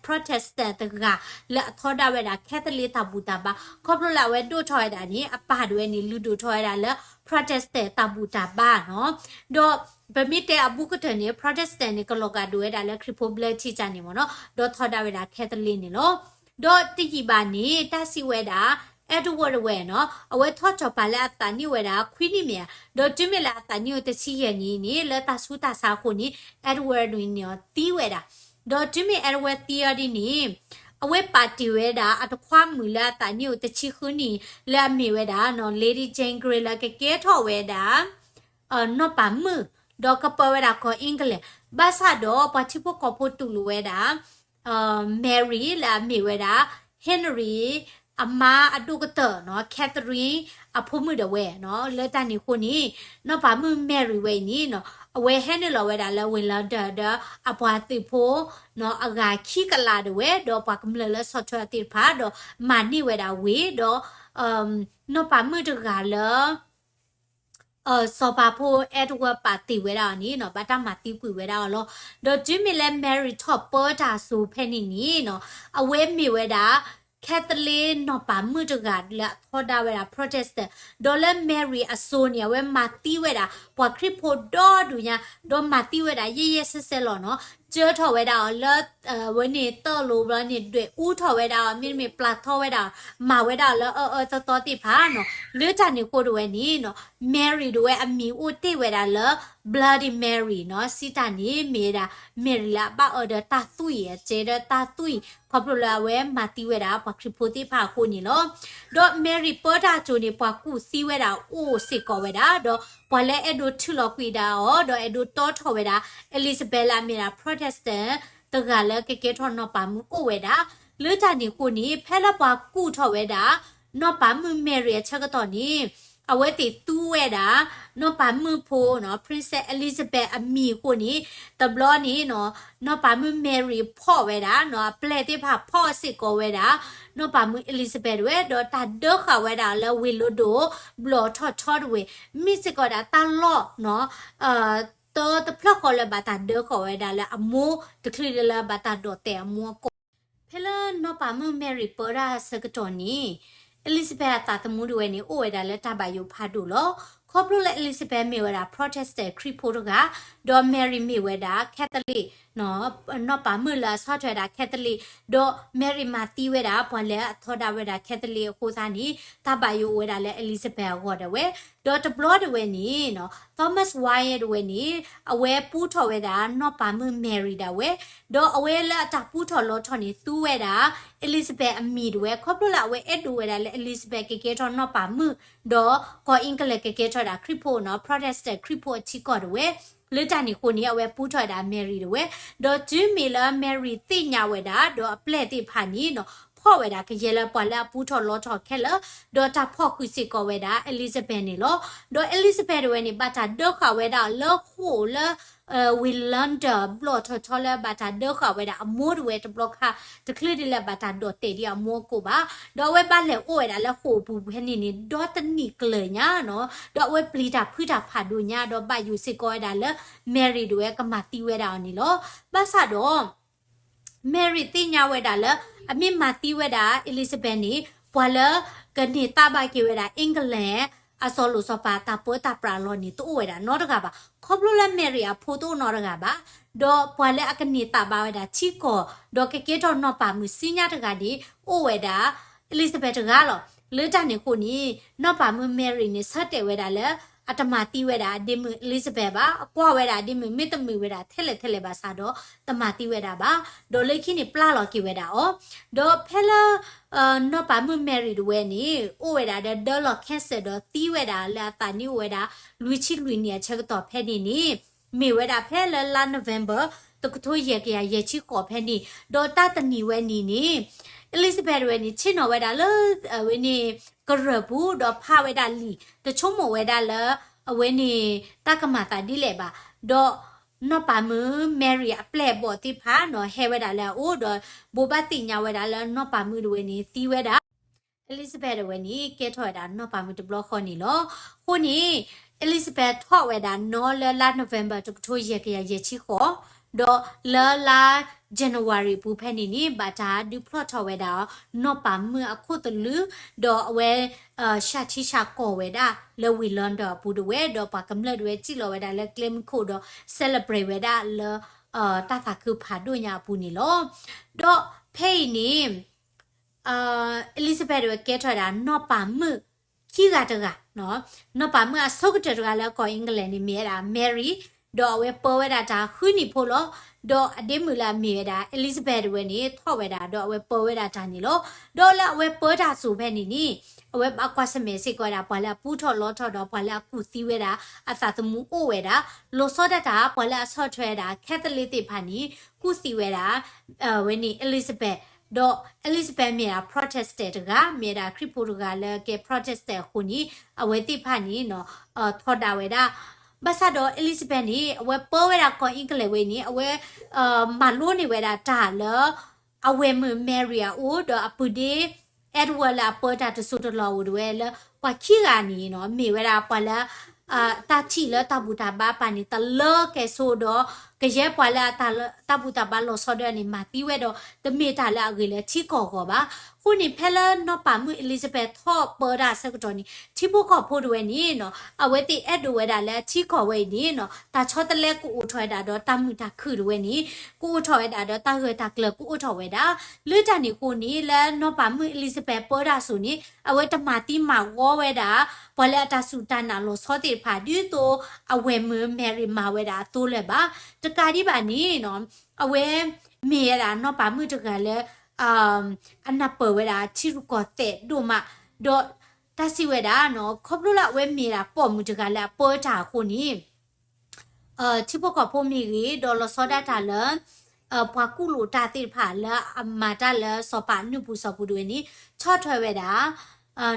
Protestant တဂၤလၢအထီဒါဝဲဒၣ် Catholic တၢ်ဘူၣ်တၢ်ဘါ, ခီဖျိလၢအဝဲဒိၣ်ထီၣ်ဝဲဒၣ်န့ၣ် အပၢ်ဒၣ်ဝဲန့ၣ် လုၢ်ဒိၣ်ထီၣ်ဝဲဒၣ်လၢ Protestant တၢ်ဘူၣ်တၢ်ဘါနီၤ. ဒီးပမ့ၢ်တဲအဘူးကတၢၢ်န့ၣ် Protestant န့ၣ် ကလီၤဂာ်ဒိၣ်ဝဲဒၣ်လၢခရံာ်ဖိဘျၢထံကၢ်န့ၣ်မ့ၢ်နီၤ, ဒီးထီဒါဝဲဒၣ် Catholic န့ၣ်လီၤ. ဒီးတယံာ်ဘၣ်န့ၣ် တၢ်စံးဝဲဒၣ် Edward ဝဲနီၤ, အဝဲထီၣ်စီၤပၤလၢအသးနံၣ်အိၣ်ဝဲဒၣ်ခွံနံၣ်မ့ၢ်ဧါ, ဒီးတုၤမ့ၢ်လၢအသးနံၣ်အိၣ်တဆံယဲၢ်နံၣ်န့ၣ် လၢတၢ်ဆူးတၢ်ဆါအဃိန့ၣ် Edward န့ၣ်သံဝဲဒၣ်. ဒီးတုၤမ့ၢ် Edward သံအီၤဒ်န့ၣ် အဝဲပာ်တ့ၢ်ဝဲဒၣ်အတခွါမုၣ်လၢအသးနံၣ်အိၣ်တဆံဃုနံၣ် လၢအမ့ၢ်ဝဲဒၣ်နီၤ Lady Jane Grey လၢကကဲထီၣ်ဝဲဒၣ် နီၢ်ပၤမုၣ်, ဒီးကပၢဝဲဒၣ်ကီၢ် England, ဘၣ်ဆၣ်ဒီးပှၤထံဖိကီၢ်ဖိတူၢ်လိာ်ဝဲဒၣ် Mary လၢအမ့ၢ်ဝဲဒၣ် Henry အမါအဒိၣ်ကတၢၢ်နီၤ Catherine အဖိမုၣ်ဒၣ်ဝဲနီၤ. လၢတၢ်န့ၣ်အဃိန့ၣ် နီၢ်ပၤမုၣ် Mary ဝဲအံၤန့ၣ်နီၤ အဝဲဟဲနုာ်လီၤဝဲဒၣ်လၢ Waylander ဒီးအပှၤသုးဖိနီၤ အဂၤခံကလးဒၣ်ဝဲ ဒီးပှၤကမျၢၢ်လၢဆီၣ်ထွဲအီၤသ့ၣ်တဖၣ် ဒီးမၤန့ၢ်ဝဲဒၣ်ဝ့ၢ် ဒီး နီၢ်ပၤမုၣ်တဂၤလၢ စီၤပၤဖိ Edward ပာ်တ့ၢ်ဝဲဒၣ်အီၤန့ၣ်နီၤ ဘၣ်တၢ်မၤသံကွံာ်ဝဲဒၣ်အီၤလီၤ. ဒီးတုၤမ့ၢ်လၢ Mary ထီၣ်ပၢတၢ်အစိၤဖဲန့ၣ်န့ၣ်နီၤ အဝဲမ့ၢ်ဝဲဒၣ် Catholic နီၢ်ပၤမုၣ်တဂၤလၢအထီဒါဝဲဒၣ် Protestant, ဒီးလၢ Mary အစိၤန့ၣ် အဝဲမၤသံဝဲဒၣ် ပှၤခရံာ်ဖိဒီဒူၣ်ညါ, ဒီးမၤသံဝဲဒၣ်ယဲၢ်ယဲၢ်ဆဲးဆဲးလီၤနီၤ. ကၢထီၣ်ဝဲဒၣ်အီၤလၢ ဝဲန့ၣ်တၢ်လိၤဘျီန့ၣ် ဒွဲၣ်အူထီၣ်ဝဲဒၣ်အီၤ မ့တမ့ၢ်ပျၢ်ထီဝဲဒၣ်အီၤ မၤဝဲဒၣ်အီၤလၢအအၢအၢသီသီသ့ၣ်တဖၣ်နီၤ. လၢတၢ်န့ၣ်အဃိဒၣ်ဝဲန့ၣ်နီၤ Mary ဒၣ်ဝဲအမံၤအိၣ်တ့ၢ်ဝဲဒၣ်လၢ Bloody Mary နီၤ. စံးတၢ်န့ၣ်မ့ၢ်ဝဲဒၣ် Mary လၢအဘၣ်အၢဒီးတၢ်သွံၣ် အစဲဒီးတၢ်သွံၣ် ခီဖျိလၢအဝဲမၤသံဝဲဒၣ်ပှၤခရံာ်ဖိသ့ၣ်တဖၣ်အဃိန့ၣ်လီၤ. ဒီး Mary ပၢတၢ်အစိၤန့ၣ် ပှၤကူၣ်သံဝဲဒၣ်အိၣ်စ့ၢ်ကီးဝဲဒၣ်, ဒီးပှၤလၢအဲၣ်ဒိးထုးလီၤကွံာ်ဒၣ်အီၤ ဒီးအဲၣ်ဒိးတီထီၣ်ဝဲဒၣ် Elizabeth လၢအမ့ၢ်ဒၣ် Protestant တဂၤလၢကကဲထီၣ်နီၢ်ပၤမုၣ်အိၣ်ဝဲဒၣ်. လၢတၢ်န့ၣ်အဃိန့ၣ် ဖဲလၢပှၤကူၣ်ထီၣ်ဝဲဒၣ် နီၢ်ပၤမုၣ် Mary အဆၢကတီၢ်န့ၣ် အဝဲသ့ၣ်သူဝဲဒၣ် နီၢ်ပၤမုၣ်ဖိနီၤ Princess Elizabeth အမံၤအဃိန့ၣ် တဘျီန့ၣ်နီၤ နီၢ်ပၤမုၣ် Mary ဖီၣ်ဝဲဒၣ်နီၤ အပျဲၢ်သ့ၣ်တဖၣ်ဖီၣ်စ့ၢ်ကီးဝဲဒၣ် နီၢ်ပၤမုၣ် Elizabeth ဒၣ်ဝဲ ဒီးတၢ်ဒၢဃာ်ဝဲဒၣ်လၢဝ့ၢ်လၢဒိၣ် ဘျီၣ်ထီၣ်ထီဒၣ်ဝဲ မ့ၢ်စ့ၢ်ကီးဒၣ်တၢ်လီၢ်နီၤ တၢတဖျၢၣ်ဃီလၢဘၣ်တၢ်ဒၢဃာ်ဝဲဒၣ်လၢအမိၢ် တချုးဒၣ်လၢဘၣ်တၢ်ဒိးတဲာ်အမိၢ်အကိး. ဖဲလၢနီၢ်ပၤမုၣ် Mary ပၢတၢ်ဆၢကတီၢ်န့ၣ် Elizabeth အသးသမူဒၣ်ဝဲန့ၣ် အိၣ်ဝဲဒၣ်လၢတၢ်ဘၣ်ယိၣ်ဖးဒိၣ်လီၤ. ခီဖျိလၢ Elizabeth မ့ၢ်ဝဲဒၣ် Protestant ခရံာ်ဖိတဂၤ, ဒီး Mary မ့ၢ်ဝဲဒၣ် Catholic နီၢ်ပၤမုၣ်လၢအဆီၣ်ထွဲဝဲဒၣ် Catholic, ဒီး Mary မၤသံဝဲဒၣ် ပှၤလၢအထီဒါဝဲဒၣ် Catholic အဃိသတးန့ၣ် တၢ်ဘၣ်ယိၣ်အိၣ်ဝဲဒၣ်လၢ Elizabeth အဂီၢ်ဒၣ်ဝဲ, ဒီးတဘျီဒၣ်ဝဲန့ၣ်နီၤ Thomas Wyatt ဒၣ်ဝဲန့ၣ် အဝဲပူထီၣ်ဝဲဒၣ် နီၢ်ပၤမုၣ် Mary ဒၣ်ဝဲ, ဒီးအဝဲလၢအတၢ်ပူထီၣ်လီထီၣ်န့ၣ် သူဝဲဒၣ် Elizabeth အမံၤဒၣ်ဝဲ ခီဖျိလၢအဝဲအဲၣ်ဒိးဝဲဒၣ်လၢ Elizabeth ကကဲထီၣ်နီၢ်ပၤမုၣ်, ဒီးကီၢ် England ကကဲထီၣ်ဒၣ်ခရံာ်ဖိနီၤ Protestant ခရံာ်ဖိအထံကီၢ်ဒၣ်ဝဲ, လၢတၢ်န့ၣ်အဃိန့ၣ် အဝဲပူထီၣ်ဝဲဒၣ် Mary ဒၣ်ဝဲ, ဒီးတုၤမ့ၢ်လၢ Mary သ့ၣ်ညါဝဲဒၣ် ဒီးအပျဲၢ်သ့ၣ်တဖၣ်န့ၣ်နီၤ ဖီၣ်ဝဲဒၣ်ကယဲၢ်လၢပှၤလၢအပူထီၣ်လီထီၣ်ခဲလၢာ်, ဒီးတၢ်ဖီၣ်ဃုာ်စ့ၢ်ကီးဝဲဒၣ် Elizabeth န့ၣ်လီၤ. ဒီး Elizabeth ဒၣ်ဝဲန့ၣ် ဘၣ်တၢ်ဒၢဃာ်ဝဲဒၣ်လၢဃိာ်လၢ ဝ့ၢ် London ဘျီၣ်ထီၣ်ထီလၢဘၣ်တၢ်ဒၢဃာ်ဝဲဒၣ်အမိၢ်ဒၣ်ဝဲတဘျီခါ, တချုးဒ်လၢဘၣ်တၢ်ဒိးတဲာ်ဒံးအမိၢ်အကိးဘၣ်, ဒီးအဝဲဘၣ်လဲၤအိၣ်ဝဲဒၣ်လၢဃိာ်ပူၤဖဲန့ၣ်န့ၣ် ဒီတနံၣ်ကျၢၤညါနီၤ, ဒီးအဝဲပျံၤတၢ်ဖုးတၢ်ဖးဒိၣ်ညါ ဒီးဘၣ်ယိၣ်စ့ၢ်ကီးဝဲဒၣ်လၢ Mary ဒၣ်ဝဲကမၤသံဝဲဒၣ်အီၤန့ၣ်လီၤ. ဘၣ်ဆၣ်ဒီး Mary သ့ၣ်ညါဝဲဒၣ်လၢ အမ့ၢ်မၤသံဝဲဒၣ် Elizabeth န့ၣ် ပှၤလၢကန့ၢ်သးဘၣ်က့ၤဝဲဒၣ် England အစီၤလိၣ်စီၤပၤတၢ်ပၢတၢ်ပြးလီၢ်န့ၣ် တအိၣ်ဝဲဒၣ်နီတဂၤဘၣ်. ခီဖျိလၢ Mary အဖိတအိၣ်နီတဂၤဘၣ်, ဒီးပှၤလၢအကန့ၢ်သးဘၣ်ဝဲဒၣ်ထံကီၢ် ဒီးကကဲထီၣ်နီၢ်ပၤမုၣ်ဆူညါတဂၤန့ၣ် အိၣ်ဝဲဒၣ် Elizabeth တဂၤလီၤ. လၢတၢ်န့ၣ်အဃိန့ၣ် နီၢ်ပၤမုၣ် Mary န့ၣ် ဆၢတဲာ်ဝဲဒၣ်လၢ အတမၤသံဝဲဒၣ်အဒ့မုၣ် Elizabeth ဘၣ်, အကွၢ်ဝဲဒၣ်အဒ့မုၣ် မ့ၢ်တမုာ်ဝဲဒၣ်ထဲလဲၣ်ထဲလဲၣ်ဘၣ်ဆၣ်ဒီး တမၤသံဝဲဒၣ်ဘၣ်, ဒီးလၢခံန့ၣ်ပျၢ်လီၤက့ၤဝဲဒၣ်အီၤ, ဒီးဖဲလၢ နီၢ်ပၤမုၣ် Mary ဒၣ်ဝဲန့ၣ် အိၣ်ဝဲဒၣ်ဒီးဒၢလီၤ cancer ဒီးသံဝဲဒၣ်လၢအသးနံၣ်အိၣ်ဝဲဒၣ် လွံၢ်ဆံလွံၢ်နံၣ်အဆၢကတီၢ်ဖဲန့ၣ်န့ၣ် မ့ၢ်ဝဲဒၣ်ဖဲလၢလါ November တကထိယဲၢ်ကယၤယဲၢ်ဆံဃိးဖဲန့ၣ်, ဒီးတၢ်တနံၤဝဲန့ၣ်န့ၣ် Elizabeth ဒၣ်ဝဲန့ၣ် ဆ့ၣ်နီၤဝဲဒၣ်လၢ အဝဲန့ၣ် ကရၢၢ်ပူၤ ဒီးဖးဝဲဒၣ်လံာ် တဆိကမိၣ်ဝဲဒၣ်လၢ အဝဲန့ၣ် တၢ်ကမၤသးဒ်လဲၣ်ဘၣ်, ဒီး နီၢ်ပၤမုၣ် Mary အပျဲၢ်အဘီၣ်သ့ၣ်တဖၣ်နီၤ ဟဲဝဲဒၣ်လၢအအိၣ်ဒီး ဘိးဘၣ်သ့ၣ်ညါဝဲဒၣ်လၢနီၢ်ပၤမုၣ်တဝဲန့ၣ် သံဝဲဒၣ် Elizabeth တဝဲန့ၣ် ကဲထီၣ်ဝဲဒၣ်နီၢ်ပၤမုၣ်တဘျီဃီန့ၣ်လီၤ. အဃိန့ၣ် Elizabeth ထီၣ်ဝဲဒၣ်နီၤလၢလါ November တကထိယဲၢ်ကယၤယဲၢ်ဆံဃိး, ဒီးလၢလါ January အပူၤဖဲန့ၣ်န့ၣ် ဘၣ်တၢ်ဒုးဖျီၣ်ထီၣ်ဝဲဒၣ်နီၢ်ပၤမုၣ်အခိၣ်သလုး, ဒီးအဝဲ ဆှၢထံဆှၢကီၢ်ဝဲဒၣ်လၢဝ့ၢ် London အပူၤတဝဲ, ဒီးပှၤကမျၢၢ်တဝဲစံၣ်လီၤဝဲဒၣ်လၢကျဲမုၢ်ခိၣ်ဒီး celebrate ဝဲဒၣ်လၢ တၢ်သးခုဖးဒိၣ်ညါအပူၤန့ၣ်လီၤ. ဒီးဖဲအံၤန့ၣ် Elizabeth တဝဲကဲထီၣ်ဝဲဒၣ်နီၢ်ပၤမုၣ် ခံဂၤတဂၤ, နီၢ်ပၤမုၣ်အဆိကတၢၢ်တဂၤလၢကီၢ် England န့ၣ် မ့ၢ်ဝဲဒၣ် Mary, ဒီးအဝဲပၢဝဲဒၣ်တၢ်ဃုနံၣ်ဖိလီၤ. ဒီးအဒ့မုၣ်လၢအမ့ၢ်ဝဲဒၣ် Elizabeth တဝဲန့ၣ် ထီၣ်ဝဲဒၣ် ဒီးအဝဲပၢဝဲဒၣ်တၢ်န့ၣ်လီၤ. ဒီးလၢအဝဲပၢတၢ်စိၤဖဲန့ၣ်န့ၣ် အဝဲဘၣ်ကွၢ်ဆၢၣ်မဲာ်စ့ၢ်ကီးဝဲဒၣ် ပှၤလၢအပူထီၣ်လီထီၣ်ဒီးပှၤလၢအကူၣ်သံဝဲဒၣ် အသးသမူအိၣ်ဝဲဒၣ်, လီၤဆီဒၣ်တၢ် ပှၤလၢအဆီၣ်ထွဲဝဲဒၣ် Catholic သ့ၣ်တဖၣ်န့ၣ် ကူၣ်သံဝဲဒၣ် ဝဲန့ၣ် Elizabeth, ဒီး Elizabeth မ့ၢ်ဒၣ် Protestant တဂၤ, မ့ၢ်ဒၣ်ခရံာ်ဖိတဂၤလၢကဲ Protestant အဃိန့ၣ် အဝဲသ့ၣ်တဖၣ်န့ၣ်နီၤ ထီဒါဝဲဒၣ်. ဘၣ်ဆၣ်ဒီး Elizabeth န့ၣ် အဝဲပၢဝဲဒၣ်ကီၢ် England ဝဲအံၤန့ၣ် အဝဲ မၤလိန့ၢ်ဝဲဒၣ်တၢ်လၢ အဝဲၢ်မုၣ် Mary အအိၣ် ဒီးအပုၢ်ဒ့ Edward လၢအပၢတၢ်တစိၤတလီၢ်အိၣ်တဝဲလၢ ပှၤခံဂၤန့ၣ်နီၤ မ့ၢ်ဝဲဒၣ်ပှၤလၢ တၢ်ထံၣ်လၢတၢ်ဘူၣ်တၢ်ဘါပာ်န့ၣ် တလၢကဲဆိဒီး ကယဲၢ်ပှၤလၢအတၢ်လၢ တၢ်ဘူၣ်တၢ်ဘါလီၤဆီဒၢန့ၣ် မၤသံဝဲဒီး တမ့ၢ်တၢ်လၢအဂ့ၤလၢထံကီၢ်အဂီၢ်ဘၣ်. အဃိန့ၣ် ဖဲလၢနီၢ်ပၤမုၣ် Elizabeth ထီၣ်ပၢတၢ်အဆၢကတီၢ်န့ၣ် ထံဖိကီၢ်ဖိတဝဲန့ၣ်နီၤ အဝဲသ့ၣ်အဲၣ်ဒိးဝဲဒၣ်လၢအထံကီၢ်ဝဲအံၤန့ၣ်နီၤ တၢ်ဆီတလဲကအိၣ်ထီၣ်ဝဲဒၣ်ဒီးတၢ်မုာ်တၢ်ခုၣ်တဝဲန့ၣ် ကအိၣ်ထီၣ်ဝဲဒၣ်ဒီးတၢ်ဂၢၢ်တၢ်ကျၢၤကအိၣ်ထီၣ်ဝဲဒၣ်. လၢတၢ်န့ၣ်အဃိန့ၣ် လၢနီၢ်ပၤမုၣ် Elizabeth ပၢတၢ်အစိၤန့ၣ် အဝဲတမၤသံမၤဝီဝဲဒၣ် ပှၤလၢအတၢ်စူၢ်တၢ်နာ်လီၤဆီသ့ၣ်တဖၣ် ဒ်သိးအဝဲၢ်မုၣ် Mary မၤဝဲဒၣ်အသိလၢၤဘၣ်. တကးဒံးဘၣ်န့ၣ်နီၤ အဝဲမ့ၢ်ဝဲဒၣ်နီၢ်ပၤမုၣ်တဂၤလၢ အနၢ်ပၢၢ်ဝဲဒၣ်ထံရူၢ်ကီၢ်သဲးဒိၣ်မး, ဒီးတၢ်စံးဝဲဒၣ်နီၤ ခီဖျိလၢအဝဲမ့ၢ်ဒၣ်ပိာ်မုၣ်တဂၤလၢအပၢတၢ်အဃိန့ၣ် ထံဖိကီၢ်ဖိမ့ၢ်ဂ့ၤ ဒီးလီၤဆီဒၣ်တၢ်လၢ ပှၤကူၣ်လိာ်တၢ်သ့ၣ်တဖၣ်လၢအမၤတၢ်လၢစီၤပၤအနုၢ်ပူၤစီၤပူၤတဝဲန့ၣ် ဆီၣ်ထွဲဝဲဒၣ်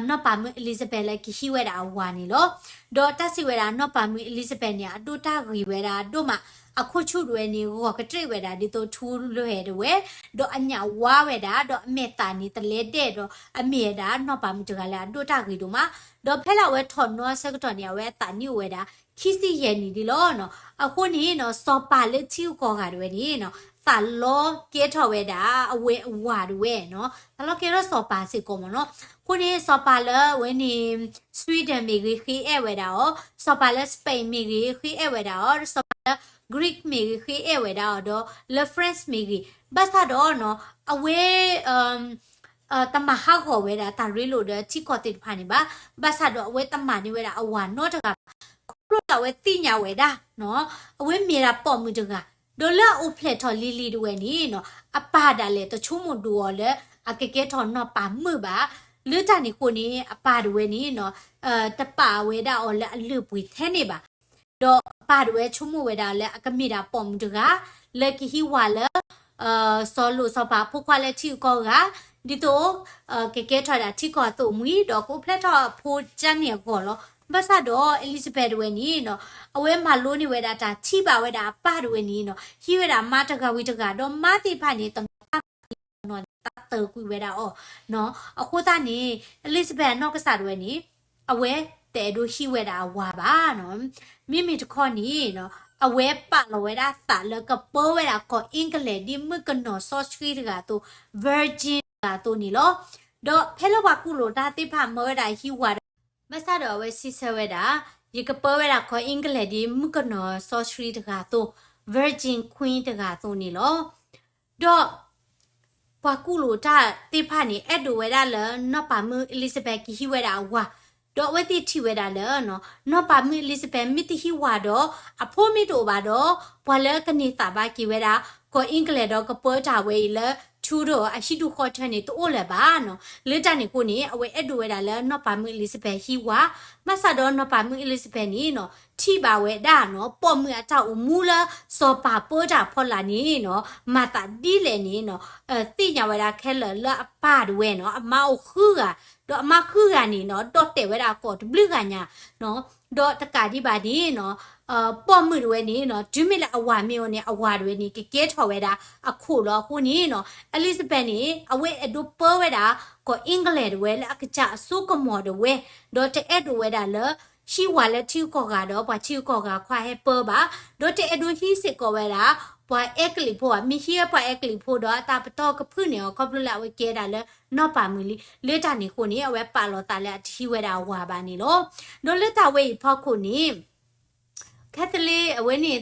နီၢ်ပၤမုၣ် Elizabeth လၢကဟံးဝဲဒၣ်အဝၤန့ၣ်လီၤ. ဒီးတၢ်စံးဝဲဒၣ်နီၢ်ပၤမုၣ် Elizabeth န့ၣ် အဒိၣ်တၢ်ဂ့ၤဝဲဒၣ်ဒိၣ်မး, အခိၣ်ဆူၣ်တဝဲန့ၣ် ဂီၤကတြ့ၣ်ဝဲဒၣ်ဒ်သိးထူလွဲၢ်တဝဲ, ဒီးအညၣ်ဝါဝဲဒၣ် ဒီးအမဲာ်သၣ်န့ၣ်တလဲဒဲၣ်ဒီး အမ့ၢ်ဝဲဒၣ်နီၢ်ပၤမုၣ်တဂၤလၢအဒိၣ်တၢ်ဂ့ၤဒိၣ်မး. ဒီးဖဲလၢအဝဲထီၣ်နီအဆၢကတီၢ်န့ၣ် အဝဲအသးနံၣ်အိၣ်ဝဲဒၣ် ခံဆံယဲၢ်နံၣ်ဒ်လီၤ. အဃိန့ၣ်နီၤ စီၤပၤလၢထံဂုၤကီၢ်ဂၤတဝဲန့ၣ်နီၤ သးလီကဲထီၣ်ဝဲဒၣ် အဝဲအဝၤတဝဲနီၤ သးလီကဲထီၣ်စီၤပၤစ့ၢ်ကီးမ့ၢ်နီၤ. အဃိန့ၣ် စီၤပၤလၢအဝဲန့ၣ် Sweden မ့ၢ်ဂ့ၤ ဃ့အဲၣ်ဝဲဒၣ်အီၤ, စီၤပၤလၢ Spain မ့ၢ်ဂ့ၤ ဃ့အဲၣ်ဝဲဒၣ်အီၤ, စီၤပၤလၢ Greek မ့ၢ်ဂ့ၤ ဃ့အဲၣ်ဝဲဒၣ်အီၤဒီး လၢ France မ့ၢ်ဂ့ၤ, ဘၣ်ဆၣ်ဒီးနီၤ အဝဲ တမၤဟးဂီၤဝဲဒၣ်တၢ်ရ့လိာ်ဒီးထံကီၢ်သ့ၣ်တဖၣ်န့ၣ်ဘၣ်. ဘၣ်ဆၣ်ဒီးအဝဲတမၤန့ၢ်ဝဲဒၣ်အဝၤနီတဂၤဘၣ်. ခီဖျိလၢအဝဲသ့ၣ်ညါဝဲဒၣ်နီၤ အဝဲမ့ၢ်ဒၣ်ပိာ်မုၣ်တဂၤ, ဒီးလၢအအိၣ်ဖျဲၣ်ထီၣ်လံၤလံၤတဝဲန့ၣ်နီၤ အပၢ်ဒၣ်လဲာ်တဆိကမိၣ်ဒိၣ်အီၤလၢ အကကဲထီၣ်နီၢ်ပၤမုၣ်ဘၣ်. လၢတၢ်န့ၣ်အဃိန့ၣ် အပၢ်တဝဲန့ၣ်နီၤ တပာ်ဝဲဒၣ်အီၤလၢအလုၢ်အပှ့ၤထဲန့ၣ်ဘၣ်. ဒီးအပၢ်တဝဲဆိကမိၣ်ဝဲဒၣ်လၢအကမ့ၢ်ဒၣ်ပိာ်မုၣ်တဂၤ လၢကဟံးဝၤလၢ စီၤလိၣ်စီၤပၤဖိခွါလၢထံဂုၤကီၢ်ဂၤ ဒ်သိး ကကဲထီၣ်ဒၣ်ထံကီၢ်အသိၣ်မှံၤ ဒီးကအိၣ်ဖျဲၣ်ထီၣ်အဖိကၢ်န့ၣ်အဂီၢ်လီၤ. ဘၣ်ဆၣ်ဒီး Elizabeth တဝဲန့ၣ်နီၤ အဝဲမၤလိန့ၢ်ဝဲဒၣ်တၢ်ထံၣ်ဘၣ်ဝဲဒၣ်အပၢ်တဝဲန့ၣ်နီၤ ဟံးဝဲဒၣ်မါတဂၤဝံၤတဂၤ ဒီးမါသ့ၣ်တဖၣ်န့ၣ် တနီၤနီၤန့ၣ် သးသၢကွံာ်ဝဲဒၣ်အီၤနီၤ. အဃိသတးန့ၣ် Elizabeth အနီၢ်ကစၢ်တဝဲန့ၣ် အဝဲတအဲၣ်ဒိးဟံးဝဲဒၣ်အဝၤဘၣ်နီၤ. မ့မ့ၢ်တခီန့ၣ်နီၤ အဝဲပာ်လီၤဝဲဒၣ်သးလၢကပၢဝဲဒၣ်ကီၢ် England ဒ်မုၣ်ကနီၤစီဆှံတဂၤအသိး virgin တဂၤအသိးန့ၣ်လီၤ. ဒီးဖဲလၢပှၤကူၣ်လိာ်တၢ်သ့ၣ်တဖၣ်မၢဝဲဒၣ်ဟံးဝၤဒီး ဘၣ်ဆၣ်ဒီးအဝဲစံးဆၢဝဲဒၣ် ယကပၢဝဲဒၣ်ကီၢ် England ဒ်မုၣ်ကနီၤစီဆှံတဂၤအသိး virgin queen တဂၤအသိးန့ၣ်လီၤ. ဒီး ပှၤကူၣ်လိာ်တၢ်သ့ၣ်တဖၣ်န့ၣ် အဲၣ်ဒိးဝဲဒၣ်လၢနီၢ်ပၤမုၣ် Elizabeth ကဟံးဝဲဒၣ်အဝၤ, ဒီးအဝဲသ့ၣ်ထံၣ်ဝဲဒၣ်လၢ နီၢ်ပၤမုၣ် Elizabeth မ့ၢ်တဟံးဝၤဒီး အဖိမ့ၢ်တအိၣ်ဘၣ်ဒီး ပှၤလၢကန့ၢ်သးဘၣ်က့ၤဝဲဒၣ် ကီၢ် England ဒီးကပၢတၢ်ဝဲအံၤလၢ Tudor အဟံၣ်ဒူၣ်ဃီထၢန့ၣ် တအိၣ်လၢၤဘၣ်နီၤ. လၢတၢ်န့ၣ်အဃိန့ၣ် အဝဲအဲၣ်ဒိးဝဲဒၣ်လၢနီၢ်ပၤမုၣ် Elizabeth ဟံးဝၤ, ဘၣ်ဆၣ်ဒီးနီၢ်ပၤမုၣ် Elizabeth န့ၣ်နီၤ ထံၣ်ဘၣ်ဝဲဒၣ်နီၤ ပိာ်မုၣ်အတၢ်အိၣ်မူလၢစီၤပၤပၢတၢ်ဖီလာ်န့ၣ်နီၤ မၤသးဒ်လဲၣ်န့ၣ်နီၤ သ့ၣ်ညါဝဲဒၣ်ခဲလၢာ်လၢအပၢ်တဝဲနီၤ အမါအိၣ်ဃုဂၤ, ဒီးအမါဃုဂၤန့ၣ်နီၤ ဒီၣ်တဲာ်ဝဲဒၣ်အကိာ်တဘျုးဂၤညါနီၤ, ဒီးတကးဒံးဘၣ်န့ၣ်နီၤ ပိာ်မုၣ်တဝဲန့ၣ်နီၤ တုၤမ့ၢ်လၢအဝၤမ့ၢ်အိၣ်န့ၣ် အဝၤတဝဲန့ၣ် ကကဲထီၣ်ဝဲဒၣ်အခိၣ်လီၤ. အဃိန့ၣ်နီၤ Elizabeth န့ၣ် အဝဲအဲၣ်ဒိးပၢဝဲဒၣ် ကီၢ် England တဝဲလၢအကစၢ်အစိကမီၤတဝဲ, ဒီးတအဲၣ်ဒိးဝဲဒၣ်လၢ ဟံးဝၤလၢထံဂုၤကီၢ်ဂၤဒီး ပှၤထံဂုၤကီၢ်ဂၤခွါဟဲပၢဘၣ်, ဒီးတအဲၣ်ဒိးဟံးစ့ၢ်ကီးဝဲဒၣ် ပှၤအဲကလံးဖိဘၣ်. မ့ၢ်ဟံးဝဲပှၤအဲကလံးဖိဒီး အတၢ်ပတီၢ်ကဖုၣ်န့ၢ်အီၤ ခီဖျိလၢအဝဲကဲဒၣ်လၢနီၢ်ပၤမုၣ်လံ. လၢတၢ်န့ၣ်အဃိန့ၣ် အဝဲပာ်လီၤသးလၢအတဟံးဝဲဒၣ်အဝၤဘၣ်န့ၣ်လီၤ. ဒီးလၢတၢ်ဝဲအံၤဖီခိၣ်န့ၣ် Catholic အဝဲန့ၣ်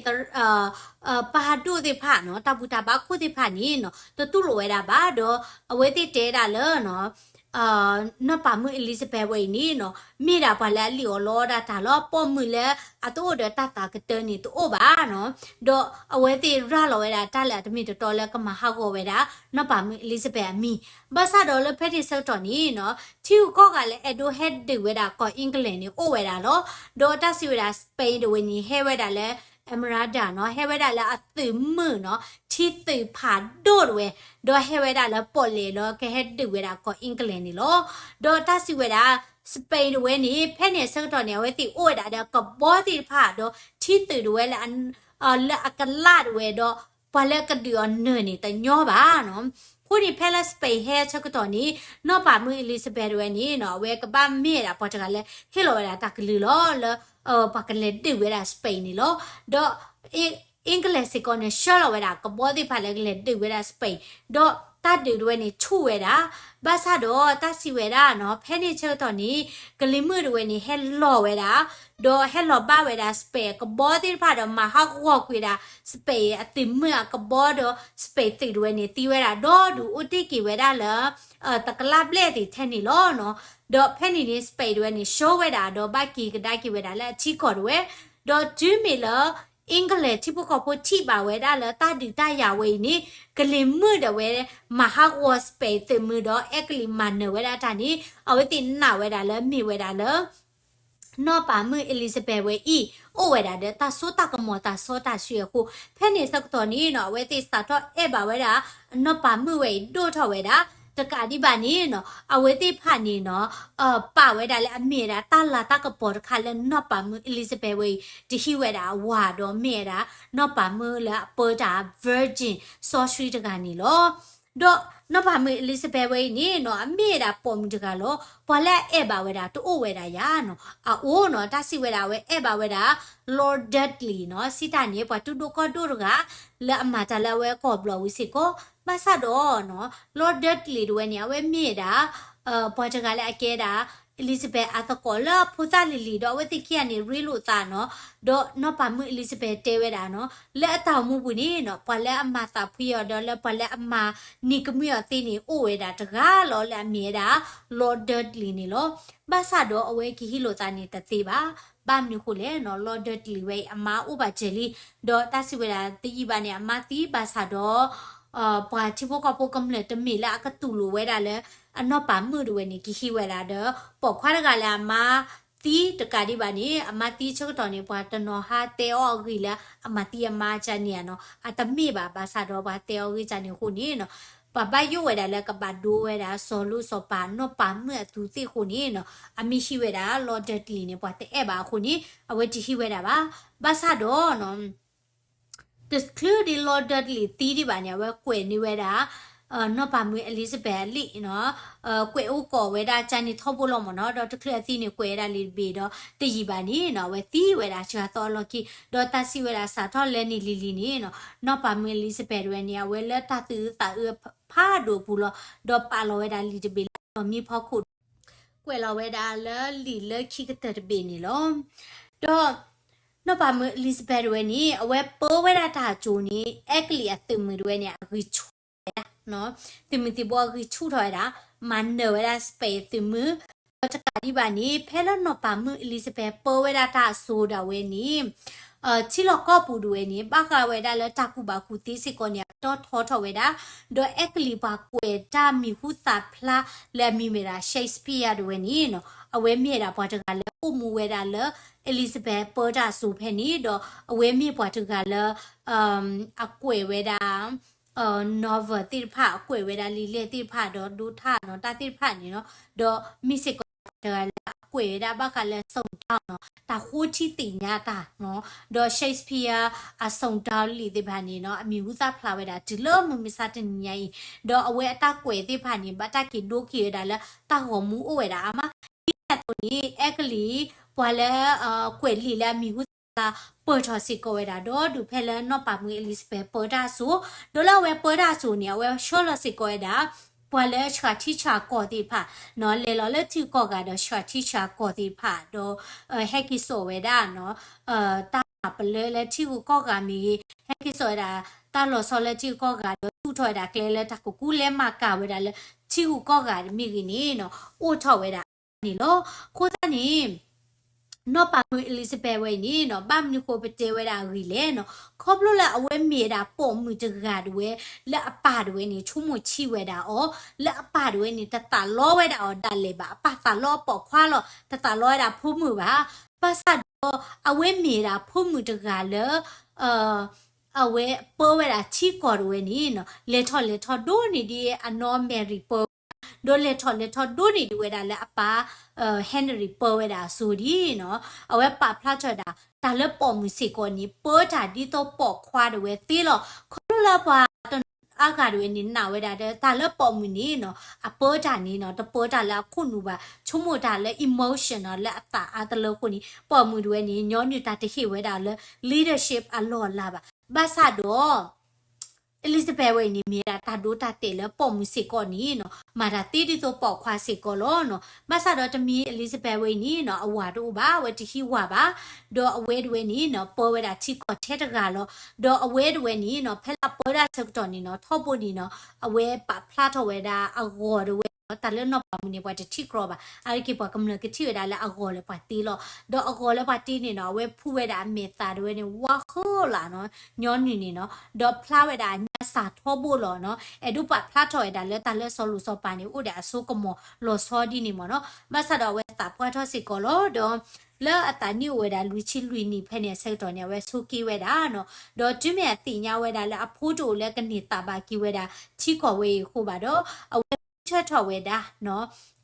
ပၢ်ဒိၣ်သ့ၣ်တဖၣ်နီၤ တၢ်ဘူၣ်တၢ်ဘါခိၣ်သ့ၣ်တဖၣ်န့ၣ်နီၤ တတူၢ်လိာ်ဝဲဒၣ်ဘၣ်. ဒီးအဝဲသ့ၣ်တဲဒၣ်လၢ နီၢ်ပၤမုၣ် Elizabeth ဝဲအံၤန့ၣ်နီၤ မ့ၢ်ဒၣ်ပှၤလၢအလံၣ်အီၣ်လီအီဒၣ်တၢ်လီၤ. ပိာ်မုၣ်လၢအတအိၣ်ဒီးတၢ်သးကတၢၢ်န့ၣ်တအိၣ်ဘၣ်နီၤ. ဒီးအဝဲသ့ၣ်ရၤလီၤဝဲဒၣ်တၢ်လၢအတမ့ၢ်တတီလၢကမၤဟးဂီၤဝဲဒၣ် နီၢ်ပၤမုၣ် Elizabeth အမံၤ. ဘၣ်ဆၣ်ဒီးလၢဖဲန့ၣ်ဆၢကတီၢ်န့ၣ်နီၤ ထံဂုၤကီၢ်ဂၤလၢအဲၣ်ဒိးဟဲဒုးဝဲဒၣ်ကီၢ် England န့ၣ် အိၣ်ဝဲဒၣ်လီၤ. ဒီးတၢ်စံးဝဲဒၣ် Spain တဝဲန့ၣ် ဟဲဝဲဒၣ်လၢ Esmeralda နီၤ ဟဲဝဲဒၣ်လၢအသုးမုၢ်နီၤ ထံသုးဖးဒိၣ်တဝဲ, ဒီးဟဲဝဲဒၣ်လၢပီၣ်လဲၣ်လၢကဟဲဒုးဝဲဒၣ်ကီၢ် England န့ၣ်လီၤ. ဒီးတၢ်စံးဝဲဒၣ် Spain တဝဲန့ၣ် ဖဲန့ၣ်အဆၢကတီၢ်န့ၣ် အဝဲသ့ၣ်အိၣ်ဝဲဒၣ်ဒီးကဘီသ့ၣ်တဖၣ်ဒီးထံသုးတဝဲလၢ လၢအကလးတဝဲဒီး ပှၤလၢကဒုးအီၤနၢၤန့ၣ်တညီဘၣ်နီၤ. အဃိန့ၣ် ဖဲလၢ Spain ဟဲဆၢကတီၢ်န့ၣ် နီၢ်ပၤမုၣ် Elizabeth တဝဲန့ၣ်နီၤ အဝဲကဘၣ်မ့ၢ်ဝဲဒၣ်ပှၤတဂၤလၢဟ့ၣ်လီၤဝဲဒၣ်တၢ်ကလုၢ်လီၤ လၢ ပှၤကလဲၤဒုးဝဲဒၣ် Spain န့ၣ်လီၤ. ဒီး England စ့ၢ်ကီးန့ၣ် ဆှၢလီၤဝဲဒၣ်ကဘီသ့ၣ်တဖၣ်လၢကလဲၤဒုးဝဲဒၣ် Spain, ဒီးတၢ်ဒုးတဝဲန့ၣ်ဆူၣ်ဝဲဒၣ်. ဘၣ်ဆၣ်ဒီးတၢ်စံးဝဲဒၣ်နီၤ ဖဲန့ၣ်ဆၢကတီၢ်န့ၣ် ကလံၤမုၢ်တဝဲန့ၣ် ဟဲလီၤဝဲဒၣ်, ဒီးဟဲလီၤဘၣ်ဝဲဒၣ် Spain အကဘီသ့ၣ်တဖၣ်ဒီးမၤဟးဂီၤကွံာ်ဒၣ် Spain အသုးမုၢ်အကဘီဒီး Spain သုးတဝဲန့ၣ်သံဝဲဒၣ် ဒီးဒုးအိၣ်တ့ၢ်က့ၤဝဲဒၣ်လၢ တကလးဘျဲၣ်သ့ၣ်ထဲန့ၣ်လီၤနီၤ. ဒီးဖဲန့ၣ်န့ၣ် Spain တဝဲန့ၣ် ဆှၢဝဲဒၣ်ဒီးဘၣ်က့ၤကဒါက့ၤဝဲဒၣ်လၢအထံကီၢ်တဝဲ, ဒီးတုၤမ့ၢ်လၢ England ထံဖိကီၢ်ဖိထံၣ်ဘၣ်ဝဲဒၣ်လၢတၢ်ဒုးတၢ်ယၤဝဲအံၤန့ၣ် ကလံၤမုၢ်ဒၣ်ဝဲ မၤဟးဂီၤ Spain သုးမုၢ်ဒီးအဲကလံးမၤနၢၤဝဲဒၣ်တၢ်န့ၣ် အဝဲသ့ၣ်နာ်ဝဲဒၣ်လၢမ့ၢ်ဝဲဒၣ်လၢ နီၢ်ပၤမုၣ် Elizabeth ဝဲအံၤ အိၣ်ဝဲဒၣ်ဒီးတၢ်စိတၢ်ကမီၤတၢ်စီတၢ်ဆှံအဃိ ဖဲန့ၣ်ဆၢကတီၢ်န့ၣ်နီၤ အဝဲသ့ၣ်စးထီၣ်အဲၣ်ဘၣ်ဝဲဒၣ် နီၢ်ပၤမုၣ်ဝဲအံၤဒိၣ်ထီၣ်ဝဲဒၣ် တကးဒံးဘၣ်န့ၣ်နီၤ အဝဲသ့ၣ်တဖၣ်န့ၣ်နီၤ ပာ်ဝဲဒၣ်လၢအမ့ၢ်ဝဲဒၣ်တၢ်လၤတၢ်ကပီၤတခါလၢနီၢ်ပၤမုၣ် Elizabeth ဝဲအံၤ တဟံးဝဲဒၣ်အဝၤဒီးမ့ၢ်ဝဲဒၣ် နီၢ်ပၤမုၣ်လၢအပၢတၢ် virgin စီဆှံတဂၤန့ၣ်လီၤ. ဒီးနီၢ်ပၤမုၣ် Elizabeth ဝဲအံၤန့ၣ်နီၤ အမ့ၢ်ဝဲဒၣ်ပိာ်မုၣ်တဂၤလီၤ. ပှၤလၢအအဲၣ်ဘၣ်ဝဲဒၣ်တအိၣ်ဝဲဒၣ်ယၤနီၤ အအိၣ်နီၤ တၢ်စံးဝဲဒၣ်အဝဲအဲၣ်ဘၣ်ဝဲဒၣ် Lord Dudley နီၤ စံးတၢ်န့ၣ် ပှၤတူၢ်ဒိၣ်ကီၢ်ဒိၣ်တဂၤ လၢအမၤတၢ်လၢအဝဲကီၢ်ဘျီၣ်ဝံၤစ့ၢ်ကီး ဘၣ်ဆၣ်ဒီးနီၤ Lord Dudley တဝဲန့ၣ် အဝဲမ့ၢ်ဝဲဒၣ် ပှၤတဂၤလၢအကဲဒၣ် Elizabeth အသကိးလၢအဖိသၣ်လံၤလံၤ ဒီးအဝဲသ့ၣ်ခံဂၤန့ၣ် ရ့လိာ်သးနီၤ ဒီးနီၢ်ပၤမုၣ် Elizabeth တဲဝဲဒၣ်နီၤ လၢအတၢ်အိၣ်မူပူၤန့ၣ်နီၤ ပှၤလၢအမၤသးဖှံအီၤဒီးလၢပှၤလၢအမၤနံၤကမှံအီၤသ့န့ၣ် အိၣ်ဝဲဒၣ်တဂၤလီၤ လၢအမ့ၢ်ဝဲဒၣ် Lord Dudley န့ၣ်လီၤ. ဘၣ်ဆၣ်ဒီးအဝဲကဟံးလိာ်သးန့ၣ်တသ့ဘၣ်. ဘၣ်မနုၤအဃိလဲၣ်နီၤ Lord Dudley ဝဲအံၤ အမါအိၣ်ဘၣ်စၢၤလံ ဒီးတၢ်စံးဝဲဒၣ်တယံာ်ဘၣ်န့ၣ် အမါသံဘၣ်ဆၣ်ဒီး ပှၤထံဖိကီၢ်ဖိကမျၢၢ်တမ့ၢ်လၢအကတူၢ်လိာ်ဝဲဒၣ်လၢ အနီၢ်ပၤမုၣ်တဝဲန့ၣ် ကဟံးဝဲဒၣ်ဒီး ပိာ်ခွါတဂၤလၢအမါသံတကးဒံးဘၣ်န့ၣ် အမါသံဆၢကတီၢ်န့ၣ် ပှၤတနီၤဟးတဲအီၤအဂ့ၢ်လၢ အမါသံအမါကန့ၣ်နီၤ အတမ့ၢ်ဘၣ် ဘၣ်ဆၣ်ဒီးပှၤတဲအီၤအဂ့ၢ်ကန့ၣ်အဃိန့ၣ်နီၤ ပှၤဘၣ်ယိၣ်ဝဲဒၣ်လၢကဘၣ်ဒိဝဲဒၣ် စီၤလိစီၤပၤ နီၢ်ပၤမုၣ်အသူးသ့ၣ်အဃိန့ၣ်နီၤ အမ့ၢ်ဟံးဝဲဒၣ် Lord Dudley န့ၣ် ပှၤတအဲၣ်ဘၣ်အဃိန့ၣ် အဝဲတဟံးဝဲဒၣ်ဘၣ်. ဘၣ်ဆၣ်ဒီးနီၤ တချုးဒ် Lord Dudley သံဒံးဘၣ်န့ၣ် အဝဲကွဲးန့ၢ်ဝဲဒၣ် နီၢ်ပၤမုၣ် Elizabeth အလံာ်နီၤ ကွဲးအိၣ်ကိးဝဲဒၣ်ကန့ၣ်ထီဘိလီၤမ့ၢ်နီၤ ဒီးတချုးအသံန့ၣ် ကွဲးဝဲဒၣ်လံာ်တဘ့ၣ်ဒီး တယံာ်ဘၣ်န့ၣ်နီၤ အဝဲသံဝဲဒၣ်စှၤသီအလီၢ်ခံ ဒီးတၢ်စံးဝဲဒၣ်စးထီၣ်လၢန့ၣ်လံၤလံၤန့ၣ်နီၤ နီၢ်ပၤမုၣ် Elizabeth တဝဲန့ၣ် အဝဲလၢတၢ်သူၣ်အုးသးအုးဖးဒိၣ်အပူၤလီၤ ဒီးပာ်လီၤဝဲဒၣ်လံာ်တဘ့ၣ်လၢလီၢ်မံဖီခိၣ် ကွဲးလီၤဝဲဒၣ်လၢလံာ်လၢခံကတၢၢ်တဘ့ၣ်န့ၣ်လီၤ. ဒီး နီၢ်ပၤမုၣ် Elizabeth တဝဲန့ၣ် အဝဲပၢဝဲဒၣ်တၢ်အစိၤန့ၣ် အဲကလံးအသုးမုၢ်တဝဲန့ၣ် အဂံၢ်ဆူၣ်ဝဲဒၣ် သုးမုၢ်သံၣ်ဘိအဂံၢ်ဆူၣ်ထီၣ်ဝဲဒၣ် မၤနၢၤဝဲဒၣ် Spain သုးမုၢ် ဒီးတကးဒံးဘၣ်န့ၣ် ဖဲလၢနီၢ်ပၤမုၣ် Elizabeth ပၢဝဲဒၣ်တၢ်အစိၤဒၣ်ဝဲန့ၣ် ထံလီၢ်ကီၢ်ပူၤတဝဲန့ၣ် ဘၣ်ဃးဝဲဒၣ်လၢတၢ်ကူၣ်ဘၣ်ကူၣ်သ့စ့ၢ်ကီးန့ၣ် အတီထီထီၣ်ဝဲဒၣ် ဒီးအဲကလံးပှၤကွဲးတၢ်မံၤဟူသၣ်ဖျါလၢအမံၤမ့ၢ်ဒၣ် Shakespeare တဝဲန့ၣ်နီၤ အဝဲမ့ၢ်ဝဲဒၣ်ပှၤတဂၤလၢအိၣ်မူဝဲဒၣ်လၢ Elizabeth ပၢတၢ်အစိၤဖဲန့ၣ် ဒီးအဝဲမ့ၢ်ပှၤတဂၤလၢ အကွဲးဝဲဒၣ် novel သ့ၣ်တဖၣ် အကွဲးဝဲဒၣ်လံာ်လဲၢ်သ့ၣ်တဖၣ် ဒီးဒိးထီၣ်နီၤ တၢ်သ့ၣ်တဖၣ်န့ၣ်နီၤ ဒီးမ့ၢ်စ့ၢ်ကီးတဂၤလၢ အဝဲကွဲးဝဲဒၣ်ဘၣ်ဃးလၢ အစုံထောင်နီၤ, တၢ်ဃိထံသ့ၣ်ညါတၢ်နီၤ, ဒီး Shakespeare အစုံထောင်လံာ်သ့ၣ်တဖၣ်န့ၣ်နီၤ အမံၤဟူသၣ်ဖျါဝဲဒၣ်တုၤလၢမုၢ်မဆါတနံၤညါအံၤ, ဒီးအဝဲအတၢ်ကွဲးသ့ၣ်တဖၣ်န့ၣ် ဘၣ်တၢ်က့ၤဒိက့ၤဝဲဒၣ်လၢတၢ်ဂီၤမူအိၣ်ဝဲဒၣ်အါမး, ဒ်န့ၣ်အသိးန့ၣ် အဲကလံး ပှၤလၢ ကွဲးလံာ်လၢအမံၤဟူသၣ်ဖျါ ပၢၢ်ထီၣ်စ့ၢ်ကီးဝဲဒၣ် ဒီးဒုးဖဲလၢနီၢ်ပၤမုၣ် Elizabeth ပၢတၢ်အစိၤ, ဒီးလၢအဝဲပၢတၢ်အစိၤန့ၣ် အဝဲဆှၢလီၤစ့ၢ်ကီးဝဲဒၣ် ပှၤလၢဆှၣ်ထံဆှၣ်ကီၢ်သ့ၣ်တဖၣ်နီၤ, လဲၤလီၤလၢထံဂုၤကီၢ်ဂၤဒီးဆှၣ်ထံဆှၣ်ကီၢ်သ့ၣ်တဖၣ် ဒီး ဟဲက့ၤစိာ်ဝဲဒၣ်နီၤ, တၢ်ပလၢလၢထံဂုၤကီၢ်ဂၤမ့ၢ်ဂ့ၤ, ဟဲက့ၤစိာ်ဝဲဒၣ် တၢ်လီၤဆီလၢထံဂုၤကီၢ်ဂၤ ဒီးသူၣ်ထီၣ်ဝဲဒၣ်ကျဲလၢတၢ်ကကူလဲမၤကၤဝဲဒၣ်လၢထံဂုၤကီၢ်ဂၤမ့ၢ်ဂ့ၤန့ၣ်နီၤ အိၣ်ထီၣ်ဝဲဒၣ်န့ၣ်လီၤ. အဃိသတးန့ၣ် နီၢ်ပၤမုၣ် Elizabeth ဝဲအံၤန့ၣ်နီၤ ဘၣ်မနုၤဃိပတဲဝဲဒၣ်အဂ့ၢ်လဲၣ်နီၤ, ခီဖျိလၢအဝဲမ့ၢ်ဝဲဒၣ်ပိာ်မုၣ်တဂၤဒၣ်ဝဲ လၢအပၢ်ဒၣ်ဝဲန့ၣ် ဆိကမိၣ်ဆံးဝဲဒၣ်အီၤ, လၢအပၢ်ဒၣ်ဝဲန့ၣ် တသးလီဝဲဒၣ်အီၤဒၣ်လဲာ်ဘၣ်, အပၢ်သးလီပိာ်ခွါလီၤ, တသးလီဝဲဒၣ်ဖိမုၣ်ဘၣ်. ဘၣ်ဆၣ်ဒီး အဝဲမ့ၢ်ဝဲဒၣ်ဖိမုၣ်တဂၤလၢ အဝဲပၢဝဲဒၣ်ထံကီၢ်ဒၣ်ဝဲန့ၣ်နီၤ လဲၤထီၣ်လဲၤထီဒိၣ်န့ၢ်ဒံးအနီၢ် Mary ပၢဝဲဒၣ်, ဒီးလဲၤထီၣ်လဲၤထီဒိၣ်န့ၢ်ဒံးဝဲဒၣ်လၢအပၢ် Henry ပၢဝဲဒၣ်အစိၤဒ်နီၤ, အဝဲပာ်ဖျါထီၣ်ဝဲဒၣ် တၢ်လၢပိာ်မုၣ်စ့ၢ်ကီးန့ၣ် ပၢတၢ်ဒ်သိးပိာ်ခွါဒၣ်ဝဲသ့လီၤ. ခီဖျိလၢပှၤတနီၤအါဂၤဒၣ်ဝဲန့ၣ် နာ်ဝဲဒၣ်ဒီး တၢ်လၢပိာ်မုၣ်န့ၣ်နီၤ အပၢတၢ်န့ၣ်နီၤ တပၢတၢ်လၢအခိၣ်နူာ်ဘၣ်, ဆိကမိၣ်တၢ်လၢ emotion နီၤ လၢအသးအါတလၢအဃိန့ၣ် ပိာ်မုၣ်ဒၣ်ဝဲန့ၣ် ညီနုၢ်တၢ်တဟ့ၣ်ဝဲဒၣ်လၢ leadership အလီၢ်အလၤဘၣ်. ဘၣ်ဆၣ်ဒီး Elizabeth ဝဲအံၤန့ၣ် မ့ၢ်ဝဲဒၣ်တၢ်ဒိတၢ်တဲာ်လၢပိာ်မုၣ်စ့ၢ်ကီးန့ၣ်နီၤ မၤတၢ်သ့ဒ်သိးပိာ်ခွါစ့ၢ်ကီးလီၤနီၤ. ဘၣ်ဆၣ်ဒီးတမံၤ Elizabeth ဝဲအံၤန့ၣ်နီၤ အဝၤတအိၣ်ဘၣ်, အဝဲတဟံးဝၤဘၣ်, ဒီးအဝဲဒၣ်ဝဲန့ၣ်နီၤ ပၢဝဲဒၣ်ထံကီၢ်ထဲတဂၤလီၤ. ဒီးအဝဲဒၣ်ဝဲန့ၣ်နီၤ ဖဲလၢအပၢဒၣ်ဆၢကတီၢ်န့ၣ်နီၤ ထီဘိန့ၣ်နီၤ အဝဲပာ်ဖျါထီၣ်ဝဲဒၣ်အဂီၤဒၣ်ဝဲနီၤ တၢ်လၢနီၢ်ပၤမုၣ်န့ၣ် ပှၤတထံၣ်ကြီဘၣ်. အါတက့ၢ်ပှၤကမျၢၢ်ကထံၣ်ဝဲဒၣ်လၢအဂီၤလၢပှၤတ့လီၤ. ဒီးအဂီၤလၢပှၤတ့န့ၣ်နီၤ အဝဲဖှူဝဲဒၣ်အမဲာ်သၣ်ဒၣ်ဝဲန့ၣ် ဝါဃၢလၢ်နီၤ ညီနုၢ်န့ၣ်နီၤ ဒီးဖျါဝဲဒၣ်အညၣ်စၢ်ထီဘိလီၤနီၤ. အဲၣ်ဒိးပာ်ဖျါထီၣ်ဝဲဒၣ်လၢတၢ်လၢစီၤလိၤစီၤပၤန့ၣ် အိၣ်ဒီးအစိကမီၤလီၤဆီဒ်န့ၣ်မ့ၢ်နီၤ. ဘၣ်ဆၣ်ဒီးအဝဲသးပှၢ်ထီၣ်စ့ၢ်ကီးလီၤ. ဒီးလၢအသးနံၣ်အိၣ်ဝဲဒၣ်လွံၢ်ဆံလွံၢ်နံၣ်ဖဲန့ၣ်အဆၢကတီၢ်န့ၣ် အဝဲဆိးက့ဝဲဒၣ်နီၤ. ဒီးတုၤမ့ၢ်အသ့ၣ်ညါဝဲဒၣ်လၢအဖိတအိၣ်လၢကန့ၢ်သးဘၣ်က့ၤဝဲဒၣ်ထံကီၢ်ဝဲအံၤအဃိဘၣ်ဒီး အဝဲဃုထၢထီၣ်ဝဲဒၣ်နီၤ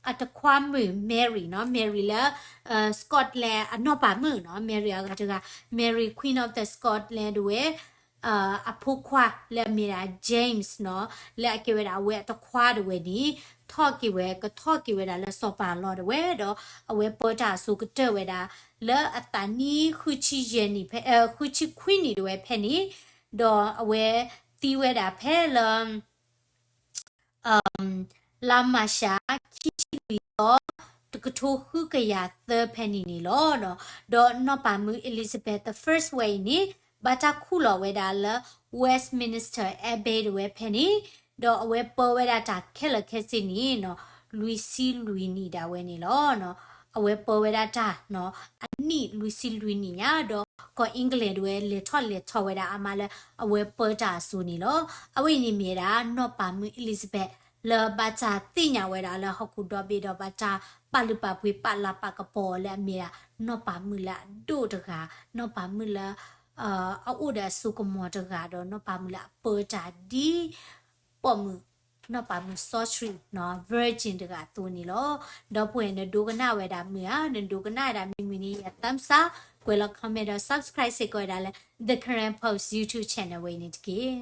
အတခွါမုၣ် Mary နီၤ Mary လၢ Scotland အနီၢ်ပၤမုၣ်နီၤ Mary အဂၤတဂၤ Mary Queen of the Scotland ဒၣ်ဝဲ အဖိခွါလၢအမ့ၢ်ဒၣ် James နီၤ လၢအကဲဝဲဒၣ်အဝဲအတခွါဒၣ်ဝဲန့ၣ် ထီၣ်က့ၤဝဲ ကထီၣ်က့ၤဝဲဒၣ်လၢစီၤပၤလီၢ်ဒၣ်ဝဲဒီး အဝဲပၢတၢ်အစိၤကတၢၢ်ဝဲဒၣ် လၢအသးနံၣ်ဃုဆံယဲၢ်နံၣ်ဖဲ ဃုဆံခွံနံၣ်ဒၣ်ဝဲဖဲန့ၣ် ဒီးအဝဲသံဝဲဒၣ်ဖဲလၢ လါမၢ်ၡး ခံဆံလွံၢ်သီ တကထိဃုကယၤသၢဖဲန့ၣ်န့ၣ်လီၤ. ဒီးနီၢ်ပၤမုၣ် Elizabeth the First ဝဲအံၤန့ၣ် ဘၣ်တၢ်ခူၣ်လီၤဝဲဒၣ်လၢ Westminster Abbey ဒၣ်ဝဲဖဲန့ၣ် ဒီးအဝဲပၢဝဲဒၣ်တၢ်ခဲလၢာ်ခဲဆ့န့ၣ်နီၤ လွံၢ်ဆံလွံၢ်နံၣ်ဒၣ်ဝဲန့ၣ်လီၤ. အဝဲပၢဝဲဒၣ်တၢ်နီၤ အနံၣ်လွံၢ်ဆံလွံၢ်နံၣ်ညါ ဒီးကီၢ် England ဒၣ်ဝဲလဲၤထီၣ်လဲၤထီဝဲဒၣ်အါမးလၢအဝဲပၢတၢ်အစိၤန့ၣ်လီၤ. အဝဲအံၤန့ၣ်မ့ၢ်ဝဲဒၣ် နီၢ်ပၤမုၣ် Elizabeth လၢဘၣ်တၢ်သ့ၣ်ညါဝဲဒၣ်လၢဟီၣ်ခိၣ်ဒီဘ့ၣ်ဒီး ဘၣ်တၢ်ပာ်လုၢ်ပာ်ပှ့ၤပာ်လၤပာ်ကပီၤအီၤလၢအမ့ၢ်ဒၣ် နီၢ်ပၤမုၣ်လၢအဒိၣ်တဂၤ, နီၢ်ပၤမုၣ်လၢ အအိၣ်ဒီးအစိကမီၤတဂၤဒီး နီၢ်ပၤမုၣ်လၢအပၢတၢ်ဒ် ပိာ်မုၣ် နီၢ်ပၤမုၣ်စီဆှံနီၤ virgin တဂၤအသိးန့ၣ်လီၤ. ဒီပုၢ်ဝဲၢ် နဒိကနၣ်ဝဲဒၣ်မုာ်ဧါ, နဒိကနၣ်ဝဲဒၣ်မုာ်မုာ်န့ၣ် ယ thumbs up, ကွဲးလီၤ comment ဒီး subscribe စ့ၢ်ကီးဝဲဒၣ်လၢ The Karen Post YouTube channel ဝဲအံၤန့ၣ်တက့ၢ်.